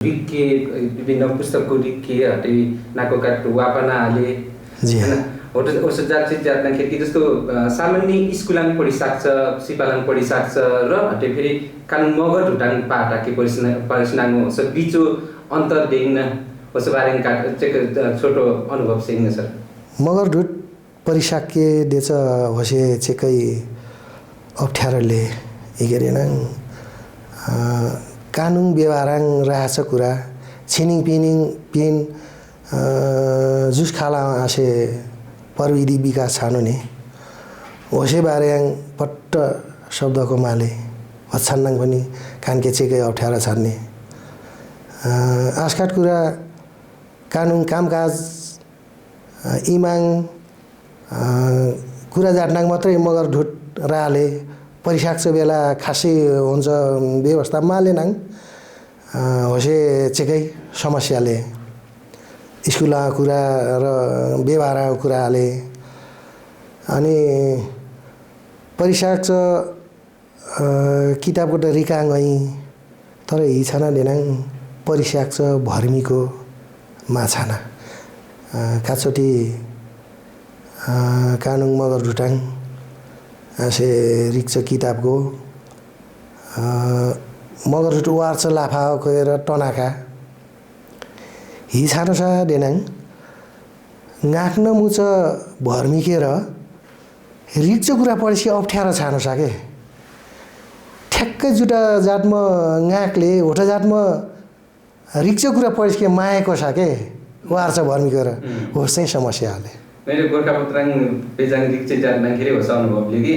रिक्के विभिन्न पुस्तकको रिक्के हटे नाको काट वापनाले हैन होटल ओस जाति जात्दाखेरि जस्तो सामान्य स्कुलाङ पढिसक्छ सिपालाङ पढिसक्छ र हटे फेरि कानुन मगर ढुटाङ पाटा के परिसनाङ स बिचो अन्तर देख्न ओस बारे काट छोटो अनुभव सिंह सर मगर ढुट परिसके देछ होसे चेकै अप्ठ्यारोले इगेरेन कानुन व्यवहाराङ रहेछ कुरा छिनिङ पिनिङ पिन जुस खाला आसे प्रविधि विकास छानु नि होसे बारेङ पट्ट शब्दको माले हच्छन्नाङ पनि कानके चेकै अप्ठ्यारो छन्ने आसकाट कुरा कानुन कामकाज इमाङ कुरा जाट्नाङ मात्रै मगर ढुट राले परिसाक्छ बेला खासै हुन्छ व्यवस्था माले नाङ होसे चेकै समस्याले स्कुलका कुरा र व्यवहारको कुराले अनि परिसाक्छ किताबको त रिकाङै तर हिछाना देनाङ परिसाक्छ भर्मीको माछाना काचोटी कानुङ मगर ढुटाङ आसे रिक्छ किताबको मगर ढुट वार्छ लाफा गएर टनाका हिछानो सा देनाङ गाँक्न मुच भर्मिकेर रिक्छ कुरा पढेपछि अप्ठ्यारो छानो सके ठ्याक्कै जुटा जातमा गाँकले होटा जातमा रिक्छ कुरा पढेपछि माएको सके वार्छ भर्मिकेर होस् चाहिँ समस्या हाले मैले गोर्खापत्राङ पेजाङ रिक्चे जाट्दाखेरि होस् अनुभवले कि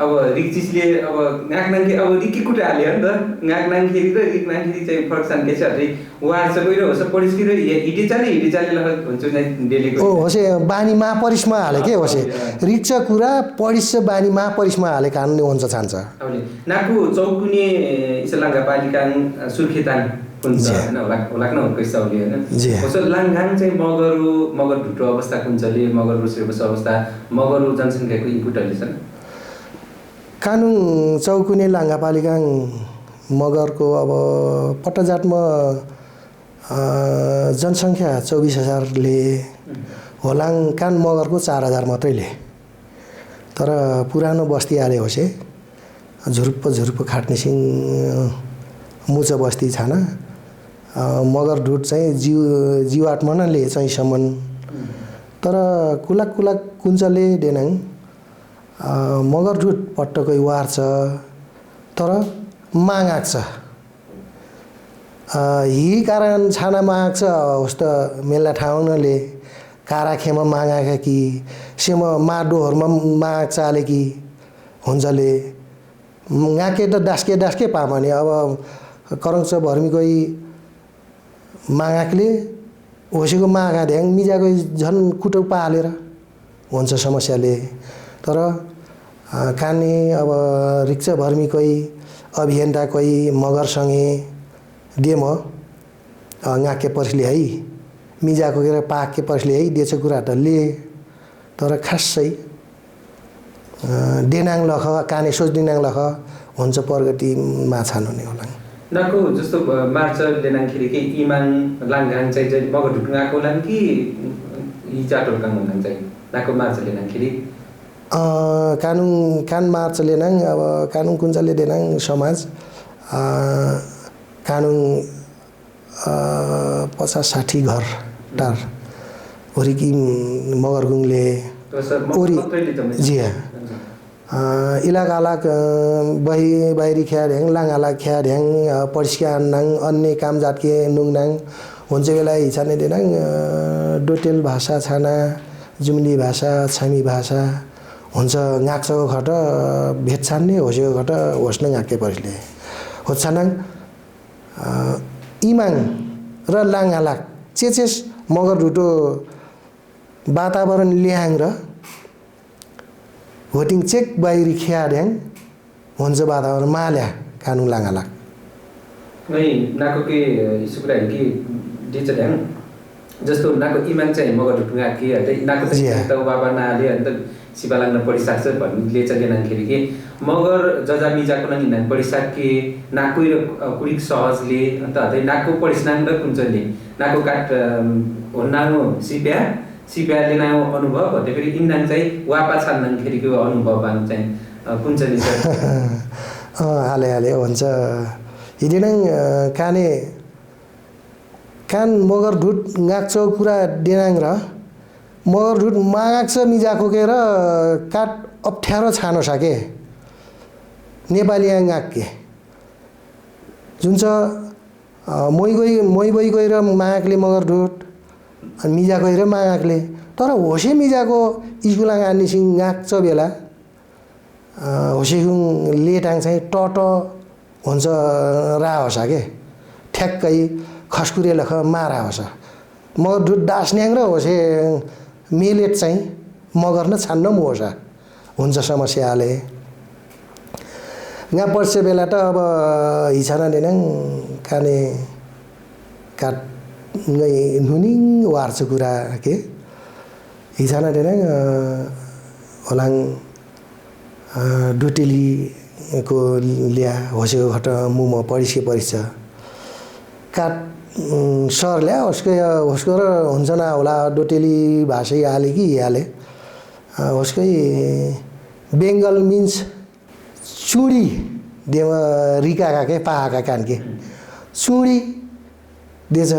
अब रिक्चिसले अब गाँक्नाङखे अब रिक्की कुटा हाल्यो नि त गाँक्नाङखेरि र रिक्नाङखेरि चाहिँ फरक छन् के छ अरे वार्छ गइरो होस् पढिसकि र हिडे चाले हुन्छ डेलीको ओ होसे बानी मा परिसमा हाले के होसे रिक्छ कुरा पढिस बानी मा परिसमा हाले कानुनले हुन्छ छान्छ नाकु चौकुने इसलाङ्गा पालिका सुर्खेताङ हुन्छ हैन होला न कैसाउले हैन कसो लाङगाङ चाहिँ मगर ढुटो अवस्था कुञ्चले मगर रुसेको अवस्था मगर जनसङ्ख्याको इनपुटहरु छन् कानुन चौकुने लाङ्गापालिका मगरको अब पट्टजातमा जनसङ्ख्या 24,000ले होलाङ कान मगरको 4,000 मात्रैले तर पुरानो बस्ती आले होसे झुरुप्प खाट्नेसिङ मुच बस्ती छाना मगर ढुट चाहिँ जीवात्मा नले चाहिँ सम्म तर कुलाक कुञ्चले देनाङ मगर ढुट पट्टकै वार्छ तर मागाक छ हि कारण छाना माग छ होस्त मेला ठाउँले काराखेमा मागाका कि सेम माडोहरुमा माग चाले कि हुन्छले गाके त डास्के पामने अब करङ्स भर्मीकै मागाकले होसेको मागा ध्याङ मिजाको झन कुटौ पालेर हुन्छ समस्याले तर काने अब रिक्छ भर्मीकै अभियन्ताकै मगरसँगै डेम गाके पर्सले है मिजाको के पाके पर्सले है देछ कुरा त ले तर खासै डेनाङ लख काने सोच दिनाङ लख हुन्छ प्रगति माछानो नि होला नाको जस्तो मार्च लेनाङखेरि के इमान लाङगाङ चाहिँ मगर ढुटुङाको लाङ कि इ जाटोलकाङ हुनाङ चाहिँ नाको मार्च लेनाङखेरि कान मार्च लेनाङ अब कानुन कुञ्चले देनाङ समाज कानुन 50-60 घर टार ओरिकी मगरगुङले ओरी जी इलाकालाक बाहिरी ख्या ढ्याङ लाङाला ख्या ढ्याङ परिस्क्या नाङ अन्य काम जातके नुङनाङ हुन्छ बेला हिछाने देनाङ डोटेल भाषा छाना जुम्ली भाषा छामी भाषा हुन्छ गाक्सको खट भेट छान्ने होसेको खट होस्न गाके परिसले होछानाङ इमाङ र लाङालाक चेचेस मगर ढुटो वातावरण ल्याङ र भोटिङ चेक बाहिरी ख्या ढ्याङ हुन्छ वातावरण माल्या कानुन लाङालाक नै नाको के सुकुरा कि दिन्छ ढ्याङ जस्तो नाको इमाङ चाहिँ मगर ढुटुङा के हटे नाको त बाबा नाले अन्त सिपालाङ पढिसक्छ भन्ने चाहिँ लेनाखेरि कि मगर जजा मिजाको नङ पढिसके नाकु र कुडिक सहजले अन्त हदै नाकु पढिसनाङ र कुञ्चले नाकु काट होन्नाङो सिप्याले नाउ अनुभव भन्दै फेरि इन्नाङ चाहिँ वापा छान्नाङखेरिको अनुभव बान चाहिँ कुञ्चले हाले हुन्छ हिँडे नै कान मगर ढुट गाक्छ कुरा डेनाङ र मगर ढुट मागाक्छ मिजाको के र काट अप्ठ्यारो छानो सके नेपाली गाक्के जुन छ मै गएर मागले मगर ढुट अनि मिजा गएर मागले तर होसे मिजाको स्कुल गानिसिङ गाक्छ बेला होसेकुङ लेटाङ चाहिँ टट हुन्छ रा होसा के ठ्याक्कै खस्कुरे लख मारा होसा मगर ढुट डास्न्याङ र होसे मेलेट चाहिँ मगर न छान्न म होसा हुन्छ समस्याले यहाँ पर्छ बेला त अब हिछाना नेनाङ काने काट नुनिङ वार्छ कुरा के हिछाना नेनाङ होलाङ डुटेलीको ल्या होसेको घट मुम परिछ काट सर ल्या उसको र हुन्छ न होला डोटेली भाषै हाले कि हाले उसकै बेङ्गल मिन्स चुडी देव रिकाका के पाहाका कानके चुडी दिएछ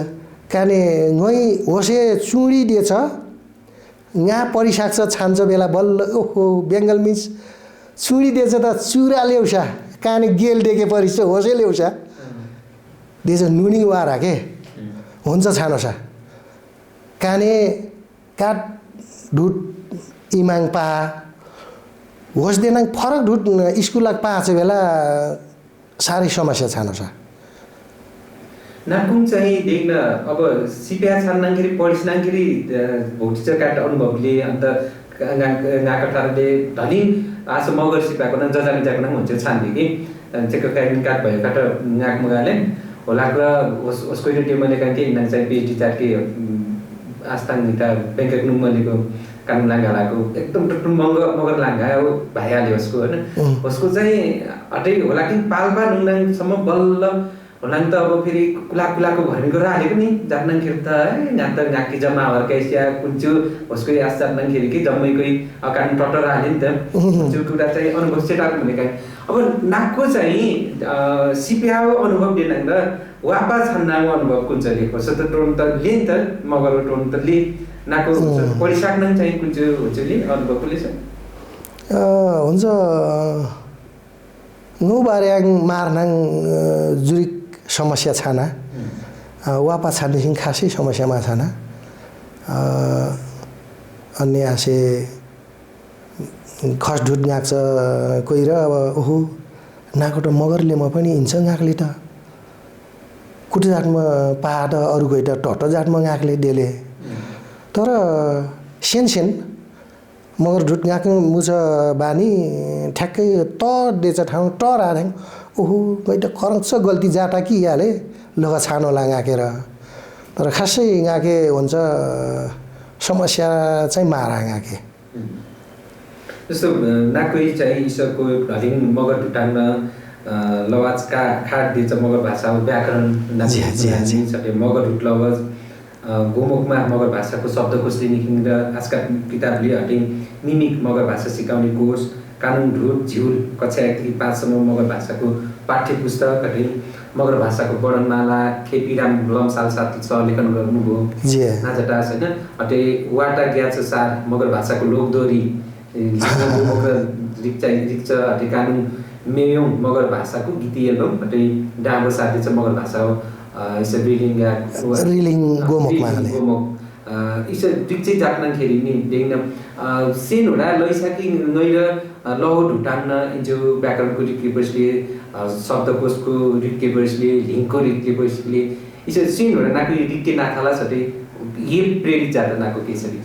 काने गई होसे चुडी दिएछ यहाँ परिसाक्छ छान्छ बेला बल्ल ओहो बेङ्गल मिन्स चुडी दिएछ त चुरा ल्याउँछ काने गेल डेके परिछ होसे ल्याउँछ दिएछ नुनी वारा के हुन्छ छानोसा काने काट ढुट इमाङ पा होस देनाङ फरक ढुट स्कुल पाछ बेला साह्रै समस्या छानोसा नाकुङ चाहिँ देख्न अब सिप्या छान्नाखेरि पढिसनाखेरि भौतिक काट अनुभवले अन्त गाकठारले धनी आज मगर सिपाको न जजामी जाको न हुन्छ छान्दे कि चेक काट भयो काट गाक मगाले होला र उसको त्यो मैले के इन्ना चाहिँ पीएचडी चार्के आस्ताङ निता बेंकक नुमलेको कानुन लागालाको एकदम टुटुम मगर लागा हो भाइहाल्यो उसको हैन उसको चाहिँ अटै होला कि पाल्पा नुङनाङसम्म बल्ल होला नि त अब फेरि कुलाको भर्मीको रालेको नि जान्नखेर त है यहाँ त गाकी जम्मा हर्काइसिया कुन्चु उसको यास जान्नखेर कि जम्मैकै कानुन टटर हाले नि त कुन्चु कुरा चाहिँ अनुभव सेटाक भनेका अब नाकको चाहिँ सिप्याओ अनुभव दिनाङ र वापा छन्नाको अनुभव कुञ्चले होस् त टोन त ले नि त मगर टोन त ले नाको पढिसक्न चाहिँ कुञ्चु हुन्छले अनुभव कुले छ हुन्छ नो बारेङ मार्नाङ जुरिक समस्या छाना वापा छान्नेसिङ खासै समस्यामा छाना अन्य आसे खस ढुट गाक्छ कोही र अब ओहो नाको त मगरले म पनि हिँड्छ गाक्ले त कुटे जातमा पहाड अरू कोही त टट जातमा गाक्ले डेले तर सेन मगर ढुट गाक्नु मुछ बानी ठ्याक्कै त देछ ठाउँ ट राख्याङ ओहो कोही त करन्छ गल्ती जाटा कि हाले लगा छानोला गाकेर तर खासै गाके हुन्छ समस्या चाहिँ मारा गाके जस्तो नाकै चाहिँ ईश्वरको हरिङ मगर ढुटान्न लवाजका खाट दिन्छ मगर भाषा व्याकरण नाचे मगर ढुट लवज गोमुखमा मगर भाषाको शब्दकोशले निकिन्छ आजका किताबले हटिङ मिमिक मगर भाषा सिकाउने कोर्स कानुन ढुट झिउल कक्षा 1 देखि 5 सम्म मगर भाषाको पाठ्य पुस्तक हटिङ मगर भाषाको वर्णमाला खेपीराम लम्साल साथ लेखन गर्नुभयो नाजटा छैन हटे वाटा ग्याछ सार मगर भाषाको लोकदोरी रिक्छ हटे कानुन मेयोङ मगर भाषाको गीती एल्बम हटे डाँगो साथी छ मगर भाषा हो इस रिलिङ गोमुखमा इस डिक्ची जाट्नखेरि नि देख्न सेन हुँदा लैसाकी गएर लौ ढुटान्न जो व्याकरणको रिक्के बसले शब्दकोशको रिक्के बसले लिङ्कको रिक्के बसले इस सेन हुँदा नाको रिक्के नाथाला छटे ये प्रेरित जात नाको केसरी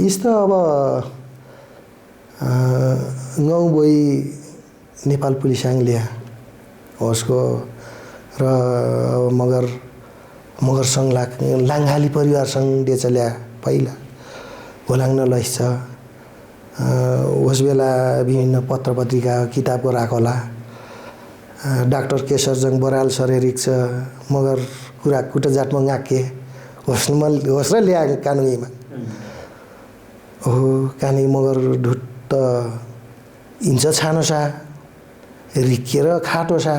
यस्तो अब गाउँ बोई नेपाल पुलिसाङ ल्या उसको र मगर सङ्घ लाङ्हाली परिवारसँग डेचल्या पहिला होलाङ लैछ उस बेला विभिन्न पत्र पत्रिका किताबको राखोला डाक्टर केशरजङ बराल सरे रिक्छ मगर कुरा कुटा जाटमा गाके होस् र ल्या कानुङीमा हो कानी मगर ढुट्ट इन्छ छानोसा रिक्केर खाटोसा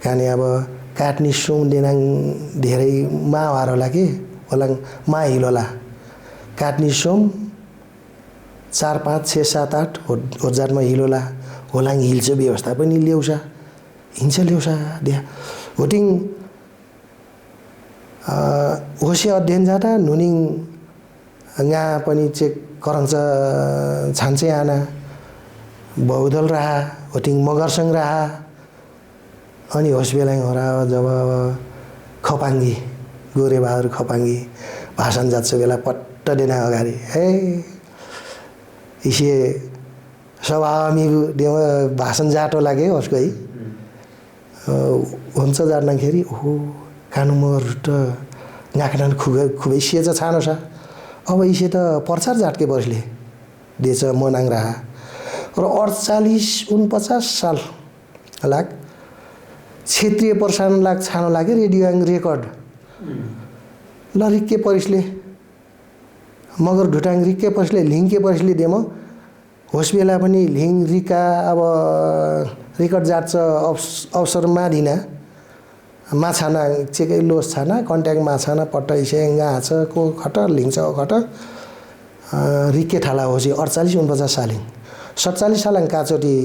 कानी अब काट्ने सुम देनाङ धेरै मावार होला कि होला मा हिलोला काट्ने सुम 4 5 6 7 8 होजारमा हिलोला होलाङ हिल्छ व्यवस्था पनि ल्याउँछ हिन्छ ल्याउँछ द्या होटिङ होसे अध्ययन जाँदा नुनिङ गा पनि चेक करन्छ छान्छे आना बहुदल रहा होटिङ मगरसँग रहा अनि होस बेलाङ हरा जब खपाङ्गी गोरेबहादुर खपाङ्गी भाषण जान्छ बेला पट्ट देना अगाडि हे इसे सभामी भाषण जाटो लागे उसको है हुन्छ जाट्दाखेरि ओहो कानु मगर गाकडान खुबै सिएछ छानो छ अब इसे त प्रचार जाटके बसले देछ मनाङ रहा र 48-49 साल लाग क्षेत्रीय प्रसारण लाग छानो लागे रेडियो रेकर्ड ल रिक्के परिसले मगर ढुटाङ रिक्के परिसले लिङ्के परिसले देम होस बेला पनि लिङ रिका अब रेकर्ड जाट्छ अवसर मादिना माछाना चेकै लोस छाना कन्ट्याक्ट माछाना पट्ट इसे गाछ को खट लिङ्छ खट रिक्के ठाला होसी 48-49 सालिङ 47 सालाङ काचोटी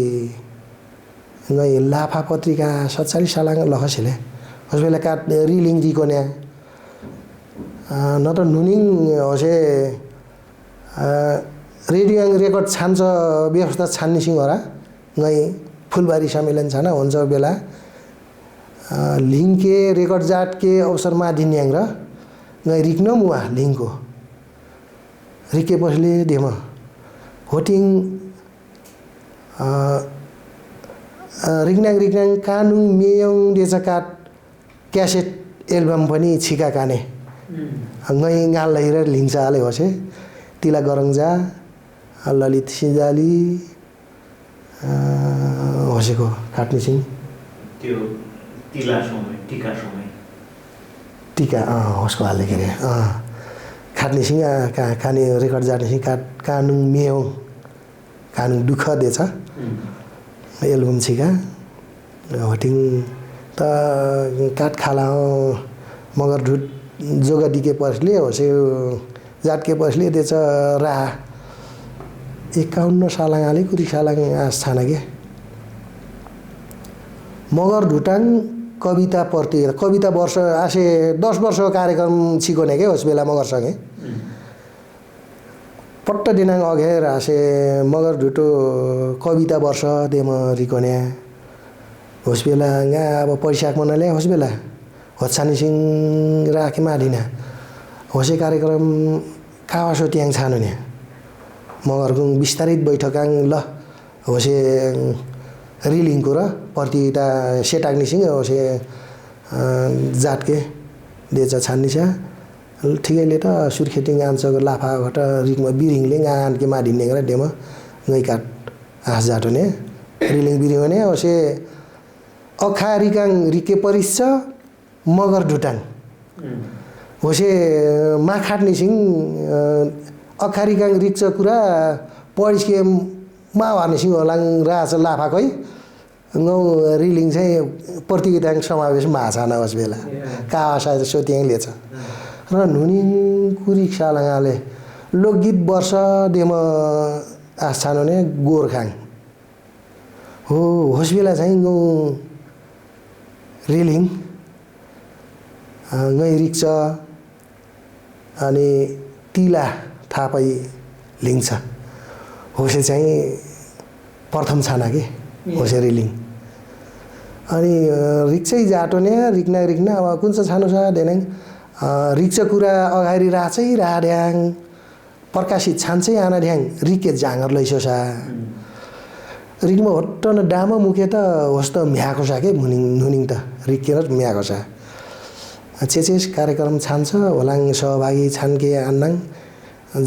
गई लाफा पत्रिका 47 सालाङ लखसेले होस बेला काट रिलिङ रिकोन्या न त नुनिङ होसे रेडियो रेकर्ड छान्छ व्यवस्था छान्नेसिङ हरा गई फुलबारी सम्मेलन छान हुन्छ बेला लिङके रेकर्ड जाटके अवसरमा दिन्याङ र गई रिक्न मुवा लिङको रिके बसले देम होटिङ रिक्नाङ कानुङ मेयङ देछ काट क्यासेट एल्बम पनि छिका काने गई गाल लैर लिन्छ हाले होसे तिला गरङजा ललित सिजाली होसेको काट्ने सिंह त्यो तिला समय टीका समय टीका होसको हाल्ने के अरे खाट्ने सिंह खाने रेकर्ड जाने सिंह कानुङ मेयङ कानुङ दुःख दिएछ एल्बम छिका होटिङ त काट खाला मगर ढुट जोगा दिके पर्सले होसे जाटके पर्सले दिएछ रा 51 सालाङ आले कुरी सालाङ आस छाना के मगर ढुटाङ कविता प्रतियोगिता कविता वर्ष आसे 10 वर्षको कार्यक्रम छिकोने के होस बेला मगरसँगै पट्ट दिनाङ अघेर आसे मगर ढुटो कविता वर्ष देम रिकोने होस बेला गा अब पैसाक मनाले होस बेला होछानी सिंह राखे मादिना होसे कार्यक्रम कावासो ट्याङ छानो ने मगरको विस्तारित बैठकाङ ल होसे रिलिङको र प्रतियोगिता सेटाग्ने सिंह होसे जाटके देछ छान्नी छ ठिकैले त सुर्खेटिङ आन्चको लाफाबाट रिङमा बिरिङले गानके मादिने र डेम गई काट आस जाटो ने रिलिङ बिरिङ ने होसे अखारिकाङ रिके परिस मगर ढुटाङ होसे मा खाट्ने सिंह अखारिकाङ रिक्छ कुरा पढिसके मा हार्ने सिंह होलाङ राछ लाफाकै गौ रिलिङ चाहिँ प्रतियोगिता समावेश माछाना होस् बेला कावासा सोत्याङ लिएछ र नुनिङ कुरी सालाङाले लोकगीत वर्ष देम आस छानो ने गोरखाङ हो होस् बेला चाहिँ गौ रिलिङ गई रिक्छ अनि तिला थापै लिङ्छ होसे चाहिँ प्रथम छाना के होसे रिलिङ अनि रिक्छै जाटो ने रिक्ना अब कुन चाहिँ छानो छ देनाङ रिक्छ कुरा अगाडि राचै राड्याङ प्रकाशित छान्छै आना ढ्याङ रिके जाँगर लैसोसा रिकमा होट्ट न डामा मुखे त होस् त म्याको छ के नुनिङ त रिक्केर म्याको छ चेचेस कार्यक्रम छान्छ होलाङ सहभागी छानके आन्नाङ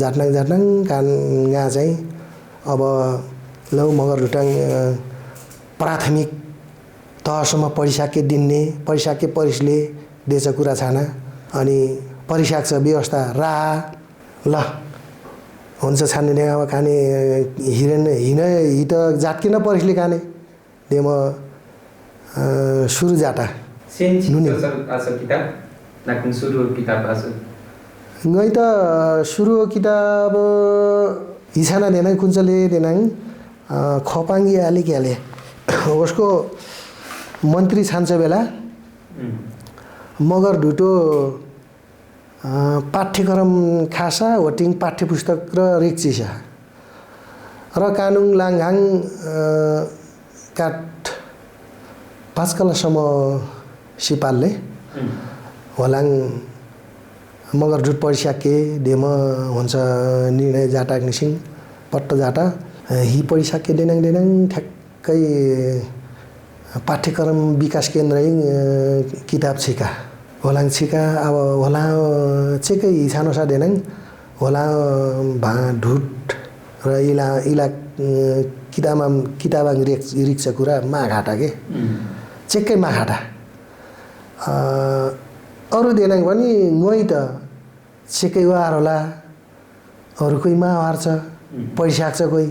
जाट्नाङ कान गा चाहिँ अब लौ मगर ढुटाङ प्राथमिक तहसम्म पढिसके दिने पढिसके परिसले दिएछ कुरा छाना अनि परिसाक्छ व्यवस्था रा ल हुन्छ छान्ने नेगामा खाने हिरेन हित जाटकिन परिसले खाने देम सुरु जाटा किताब नाकुन सुरु किताब आसु गई त सुरु किताब हिसाना देनाङ कुञ्चले देनाङ खपाङ्गी आले क्याले उसको मन्त्री छान्छ बेला मगर ढुटो पाठ्यक्रम खासा होटिङ पाठ्यपुस्तक र रिक्चिसा र कानुङ लाङहाङ काठ 5 कलासम्म सिपालले होलाङ मगर ढुट पढिसके डेम हुन्छ निर्णय जाटा निसिङ पट्ट जाटा हि पढिसके देनाङ ठ्याक्कै पाठ्यक्रम विकास केन्द्र किताब छिका होलाङ छिका अब होला चेकै छानोसा देनाङ होला ढुट र इला किताबाङ रिक्छ कुरा माघाटा के चेक्कै माघाटा अरू देनाङ पनि गई त चेक्कै वार होला अरू कोही मावार छ पढिसक्छ कोही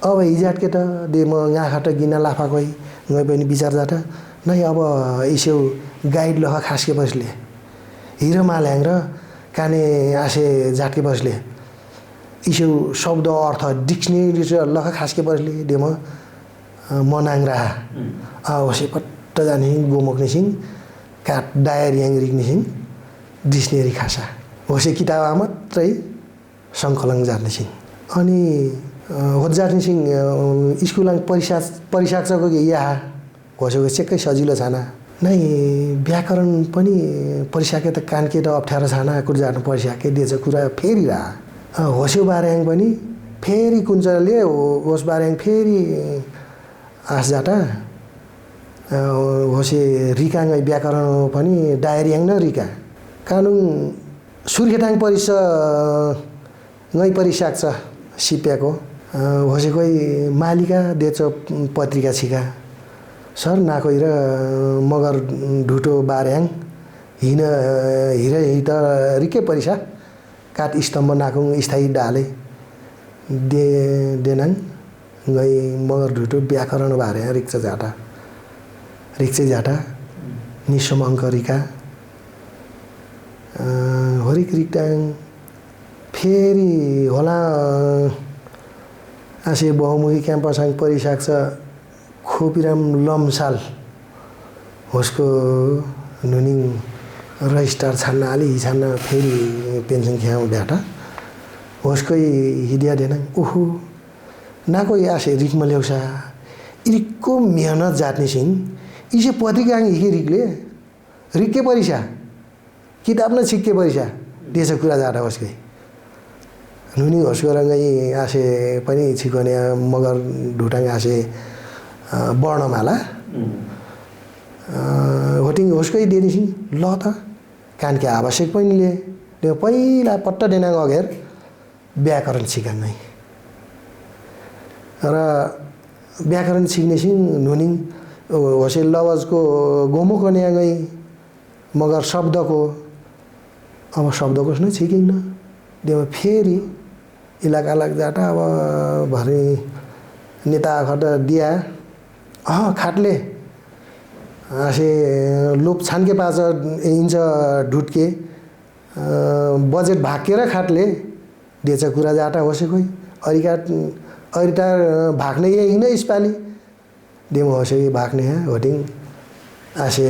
अब हिजाट के त दे म गाँखाट गिना लाफा कोही गए पनि विचार जाटा नै अब इस्यौ गाइड लख खासके बसले हिरो माल्याङ र काने आसे जाटके बसले इस्यौ शब्द अर्थ डिक्सनरी लख खासके बसले डेम मनाङ रहा होसे पट्ट जाने गोमुख निसिङ काट डायर याङ रिक निसिङ डिक्सनरी खासा होसे किताब मात्रै सङ्कलन जाने सिङ अनि होजाट निसिङ स्कुलाङ परिसाक्छको यहाँ होसेको चेक्कै सजिलो छाना नै व्याकरण पनि परिसाके त कानके त अप्ठ्यारो छाना कुर्जाट परिसाके दिएछ कुरा फेरि रहा होस्यो बार्याङ पनि फेरि कुञ्चले होस बार्याङ फेरि आस जाटा होसे रिकाङ व्याकरण पनि डायरियाङ न रिका कानुङ सुर्खेटाङ परिस गई परिसाक्छ सिप्याको होसे कोही मालिका देछ पत्रिका छिका सर नाकोइ र मगर ढुटो बार्याङ हिर त रिके परिसा काट स्तम्भ नाकुङ स्थायी डाले देनाङ गई मगर ढुटो व्याकरण बार्याङ रिक्छ जाटा निसम अङ्क रिका हरिक रिक्टाङ फेरि होला आसे बहुमुखी क्याम्पसाङ परिसाक्छ खोपिराम लम्साल होसको नुनिङ रजिस्टार छान्न आली छान्न फेरि पेन्सन ख्याउ भ्याटा होसकै हिडिया देनाङ ओहो नाको आसे रिकमा ल्याउँछ रिकको मेहनत जाट्ने सिङ इसे पत्रिका हिके रिकले रिक्के परिसा किताब न छिक्के परिसा दिएछ कुरा जाटा होसकै नुनी होसको रङ्गै आसे पनि छिकोने मगर ढुटाङ आसे वर्णमाला होटिङ होसकै दिएनिसिङ ल त कानके आवश्यक पनि ले पहिला पट्ट देनाङ अघेर व्याकरण सिकाङ्गै र व्याकरण सिक्नेसिङ नुनिङ होसे लवजको गोमुख न्याङै मगर शब्दको अब शब्दकोश नै छिकिन्न देमा फेरि इलाका लाग जाटा अब भरे नेता खट दिया खाटले आसे लोप छानके पाछ इंच ढुटके बजेट भागेर खाटले दिएछ कुरा जाटा होसे कोही अरिटा भाग्ने यही नै स्पाली देम होसे भाग्ने होटिङ आसे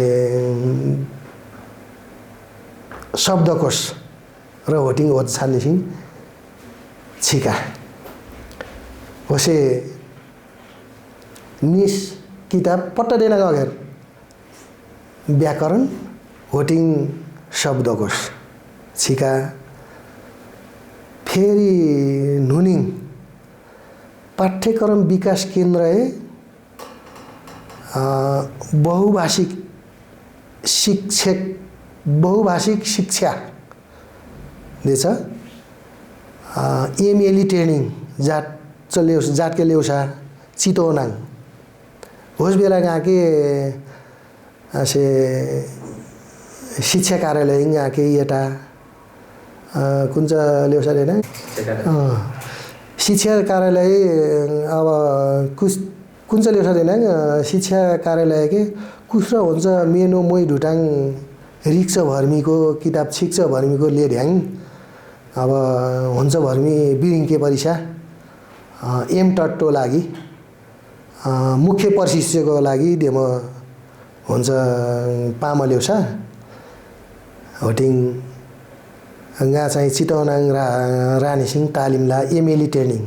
शब्दकोश र होटिङ होत छान्नेसिङ छिका होसे निस किताब पट्ट देना अघेर व्याकरण होटिङ शब्दकोश छिका फेरि नुनिङ पाठ्यक्रम विकास केन्द्र बहुभाषिक शिक्षा दिएछ एमएलई ट्रेनिङ जाट ल्याउसा जातके ल्याउसा चितवनाङ होस् बेला गाके से शिक्षा कार्यालय गाके यता कुन चाहिँ ल्याउसा होइन शिक्षा कार्यालय अब कुन चाहिँ ल्याउसा होइन शिक्षा कार्यालय के कुस्रो हुन्छ मेनो मोइ ढुटाङ रिक्स भर्मीको किताब छिक्छ भर्मीको ले ढ्याङ अब हुन्छ भर्मी बिरिङके परीक्षा एम टट्टो लागि मुख्य प्रशिक्षकको लागि डेमो हुन्छ पामा ल्याउसा होटिङ गा चाहिँ चितवनाङ रानीसिंह तालिमला एमएलई ट्रेनिङ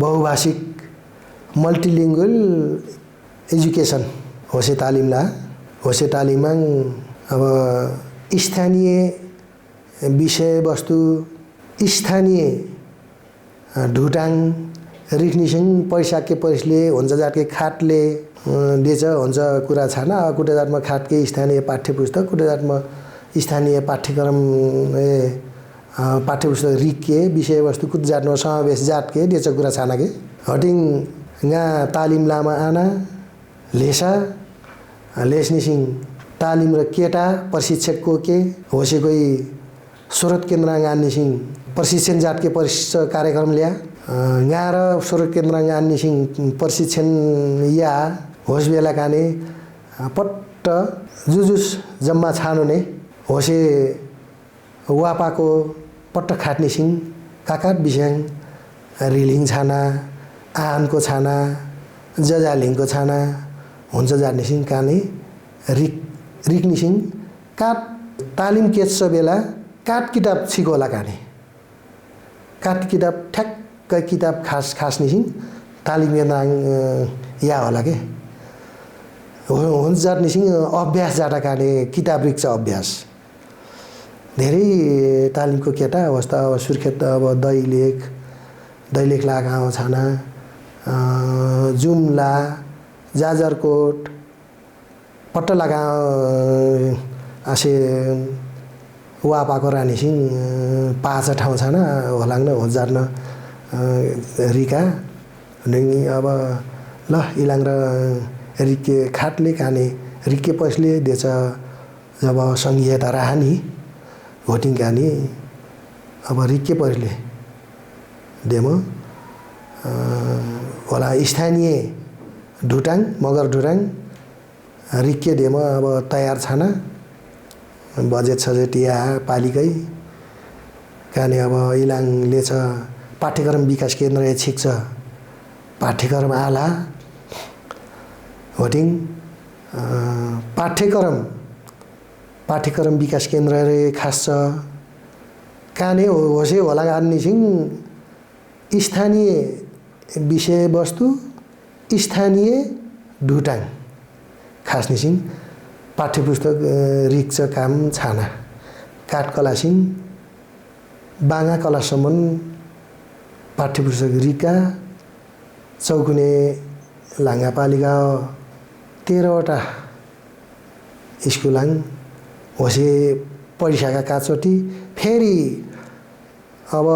बहुभाषिक मल्टिलिङ्गुअल एजुकेसन होसे तालिममा अब स्थानीय विषयवस्तु स्थानीय ढुटाङ रिक्निसिङ पैसाके परिसले हुन्छ जातके खाटले दिएछ हुन्छ कुरा छैन कुटे जातमा खाटके स्थानीय पाठ्यपुस्तक कुटे जातमा स्थानीय पाठ्यक्रम पाठ्यपुस्तक रिक्के विषयवस्तु कुट जातमा समावेश जातके दिएछ कुरा छैन के हटिङ गा तालिम लामा आना लेसा लेसनिसिङ तालिम र केटा प्रशिक्षकको के होसे कोही स्रोत केन्द्र गान्निसिङ प्रशिक्षण जातके प्रशिक्षण कार्यक्रम ल्या गा र स्रोत केन्द्र गान्निसिङ प्रशिक्षण या होस बेला काने पट्ट जुजुस जम्मा छानो ने होसे वापाको पट्ट खाट्निसिङ काकाट बिस्याङ रिलिङ छाना आहानको छाना जजालिङको छाना हुन्छ जान्निसिङ काने रिक्निसिङ काट तालिम केच्छ बेला काट किताब छिकोला काने काट किताब ठ्याक्क किताब खासनिसिङ तालिम या होला के हुन्छ जाट्निसिङ अभ्यास जाटा काने किताब रिक्छ अभ्यास धेरै तालिमको केटा अवस्था अब सुर्खेत अब दैलेख ला गाउँ छाना जुम्ला जाजरकोट पट्ट लगा आसे वापाको रानीसिङ पाँच ठाउँ छाना होलाङ्न होजार्न रिका अब ल इलाङ र रिके खाटले काने रिके पसले देछ जब सङ्घीयता राहानी भोटिङ कानी अब रिके पसले डेमो होला स्थानीय ढुटाङ मगर ढुटाङ रिके डेमो अब तयार छान बजेट सजेटिया पालिकै काने अब इलाङले छ पाठ्यक्रम विकास केन्द्र छिक्छ पाठ्यक्रम आला होटिङ पाठ्यक्रम विकास केन्द्र रे खास छ काने होसे होला गान्निसिङ स्थानीय विषयवस्तु स्थानीय ढुटाङ खासनिसिङ पाठ्यपुस्तक रिक्छ काम छाना काठकलासिङ बाङा कलासम्म पाठ्यपुस्तक रिका चौकुने लाङ्गापालिका 13वटा स्कुलाङ होसे पढिसकेका काचोटी फेरि अब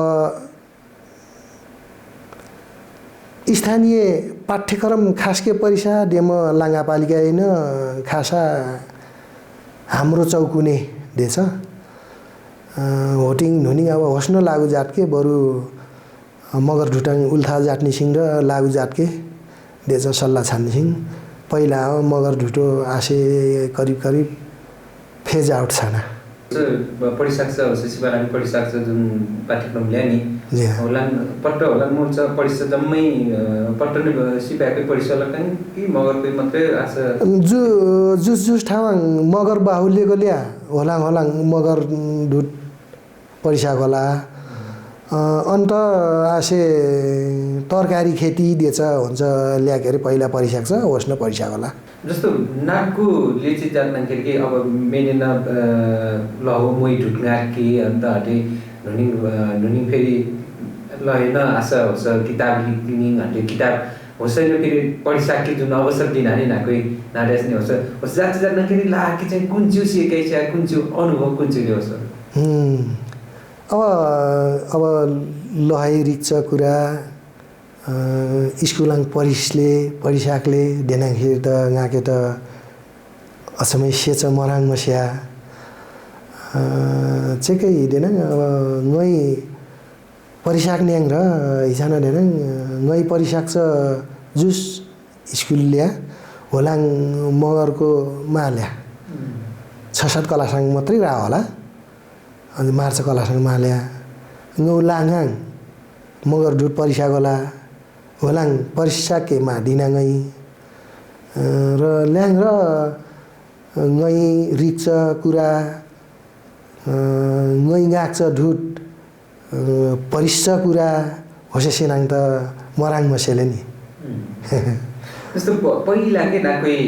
स्थानीय पाठ्यक्रम खासके परिसा डेम लाङ्गापालिका होइन खासा हाम्रो चौकुने देछ होटिङ ढुनिङ अब होस्न लागु जातके बरु मगर ढुटाङ उल्था जाट्निसिङ र लागु जातके देछ सल्लाह छान्निसिङ पहिला मगर ढुटो आसे करिब फेज आउट छाना पढिसक्छ शिशुपालन पढिसक्छ जुन पाठ्यक्रम ल्यानी होला पट्ट होला मोर्च पढिस जम्मै पट्ट नै सिपाहीकै पढिस होला कि मगरकै मात्रै आशा जुस ठाउँ मगर बाहुल्यको ल्या होलाङ मगर ढुट पढिसक्यो होला अन्त आसे तरकारी खेती दिएछ हुन्छ ल्याकेर पहिला पढिसक्छ होस् न पढिसक्यो होला जस्तो नाकको लेची जान्दाखेरि कि अब मेनेन लहु मोइ ढुटगा कि अन्त हटे नुनिङ फेरि ल हैन आशा होस् किताब लिनिङ हटे किताब होसैन फेरि पढिसके जुन अवसर दिनानी नाकै नाडेस्ने होस् जान्दाखेरि ला कि चाहिँ कुन छु सिकै छ कुन छु अनुभव कुन छु होस् अब लहाइ रिक्छ कुरा स्कुलाङ परिसाकले देनाङखेर त गाके त असमय सेच मराङ मस्या चेकै देनाङ अब गई परिसाक न्याङ र हिसाना देनाङ गई परिसाक छ जुस स्कुल ल्या होलाङ मगरको माल्या 6-7 कलासँग मात्रै रह होला अनि मार्च कलासँग माल्या गौ लाङाङ मगर ढुट परिसाक होला होलाङ परिसाके मा दिनाङै र ल्याङ र गई रिक्छ कुरा गई गाक्छ ढुट परिस कुरा होसे सेनाङ त मराङ मसेले नि जस्तो पहिला के ना कोही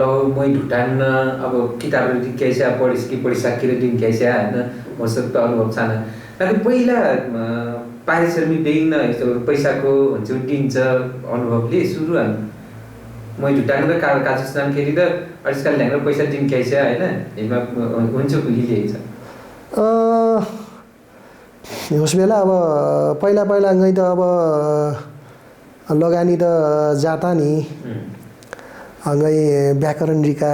ल मै ढुटान अब किताबहरू दिन्क्याइसा पढिसकेर दिन्क्याइसा होइन मसँग त अनुभव छैन तर पहिला पारिश्रमिक दिन यस्तो पैसाको हुन्छ दिन्छ अनुभवले सुरु मै ढुटान र काजुस्तान खेती त आजकल ल्याङ्ग्र पैसा दिन्क्याइसा होइन हेमा हुन्छ कुहिले छ होस् बेला अब पहिला गई त अब लगानी त जाता नि गई व्याकरण रिका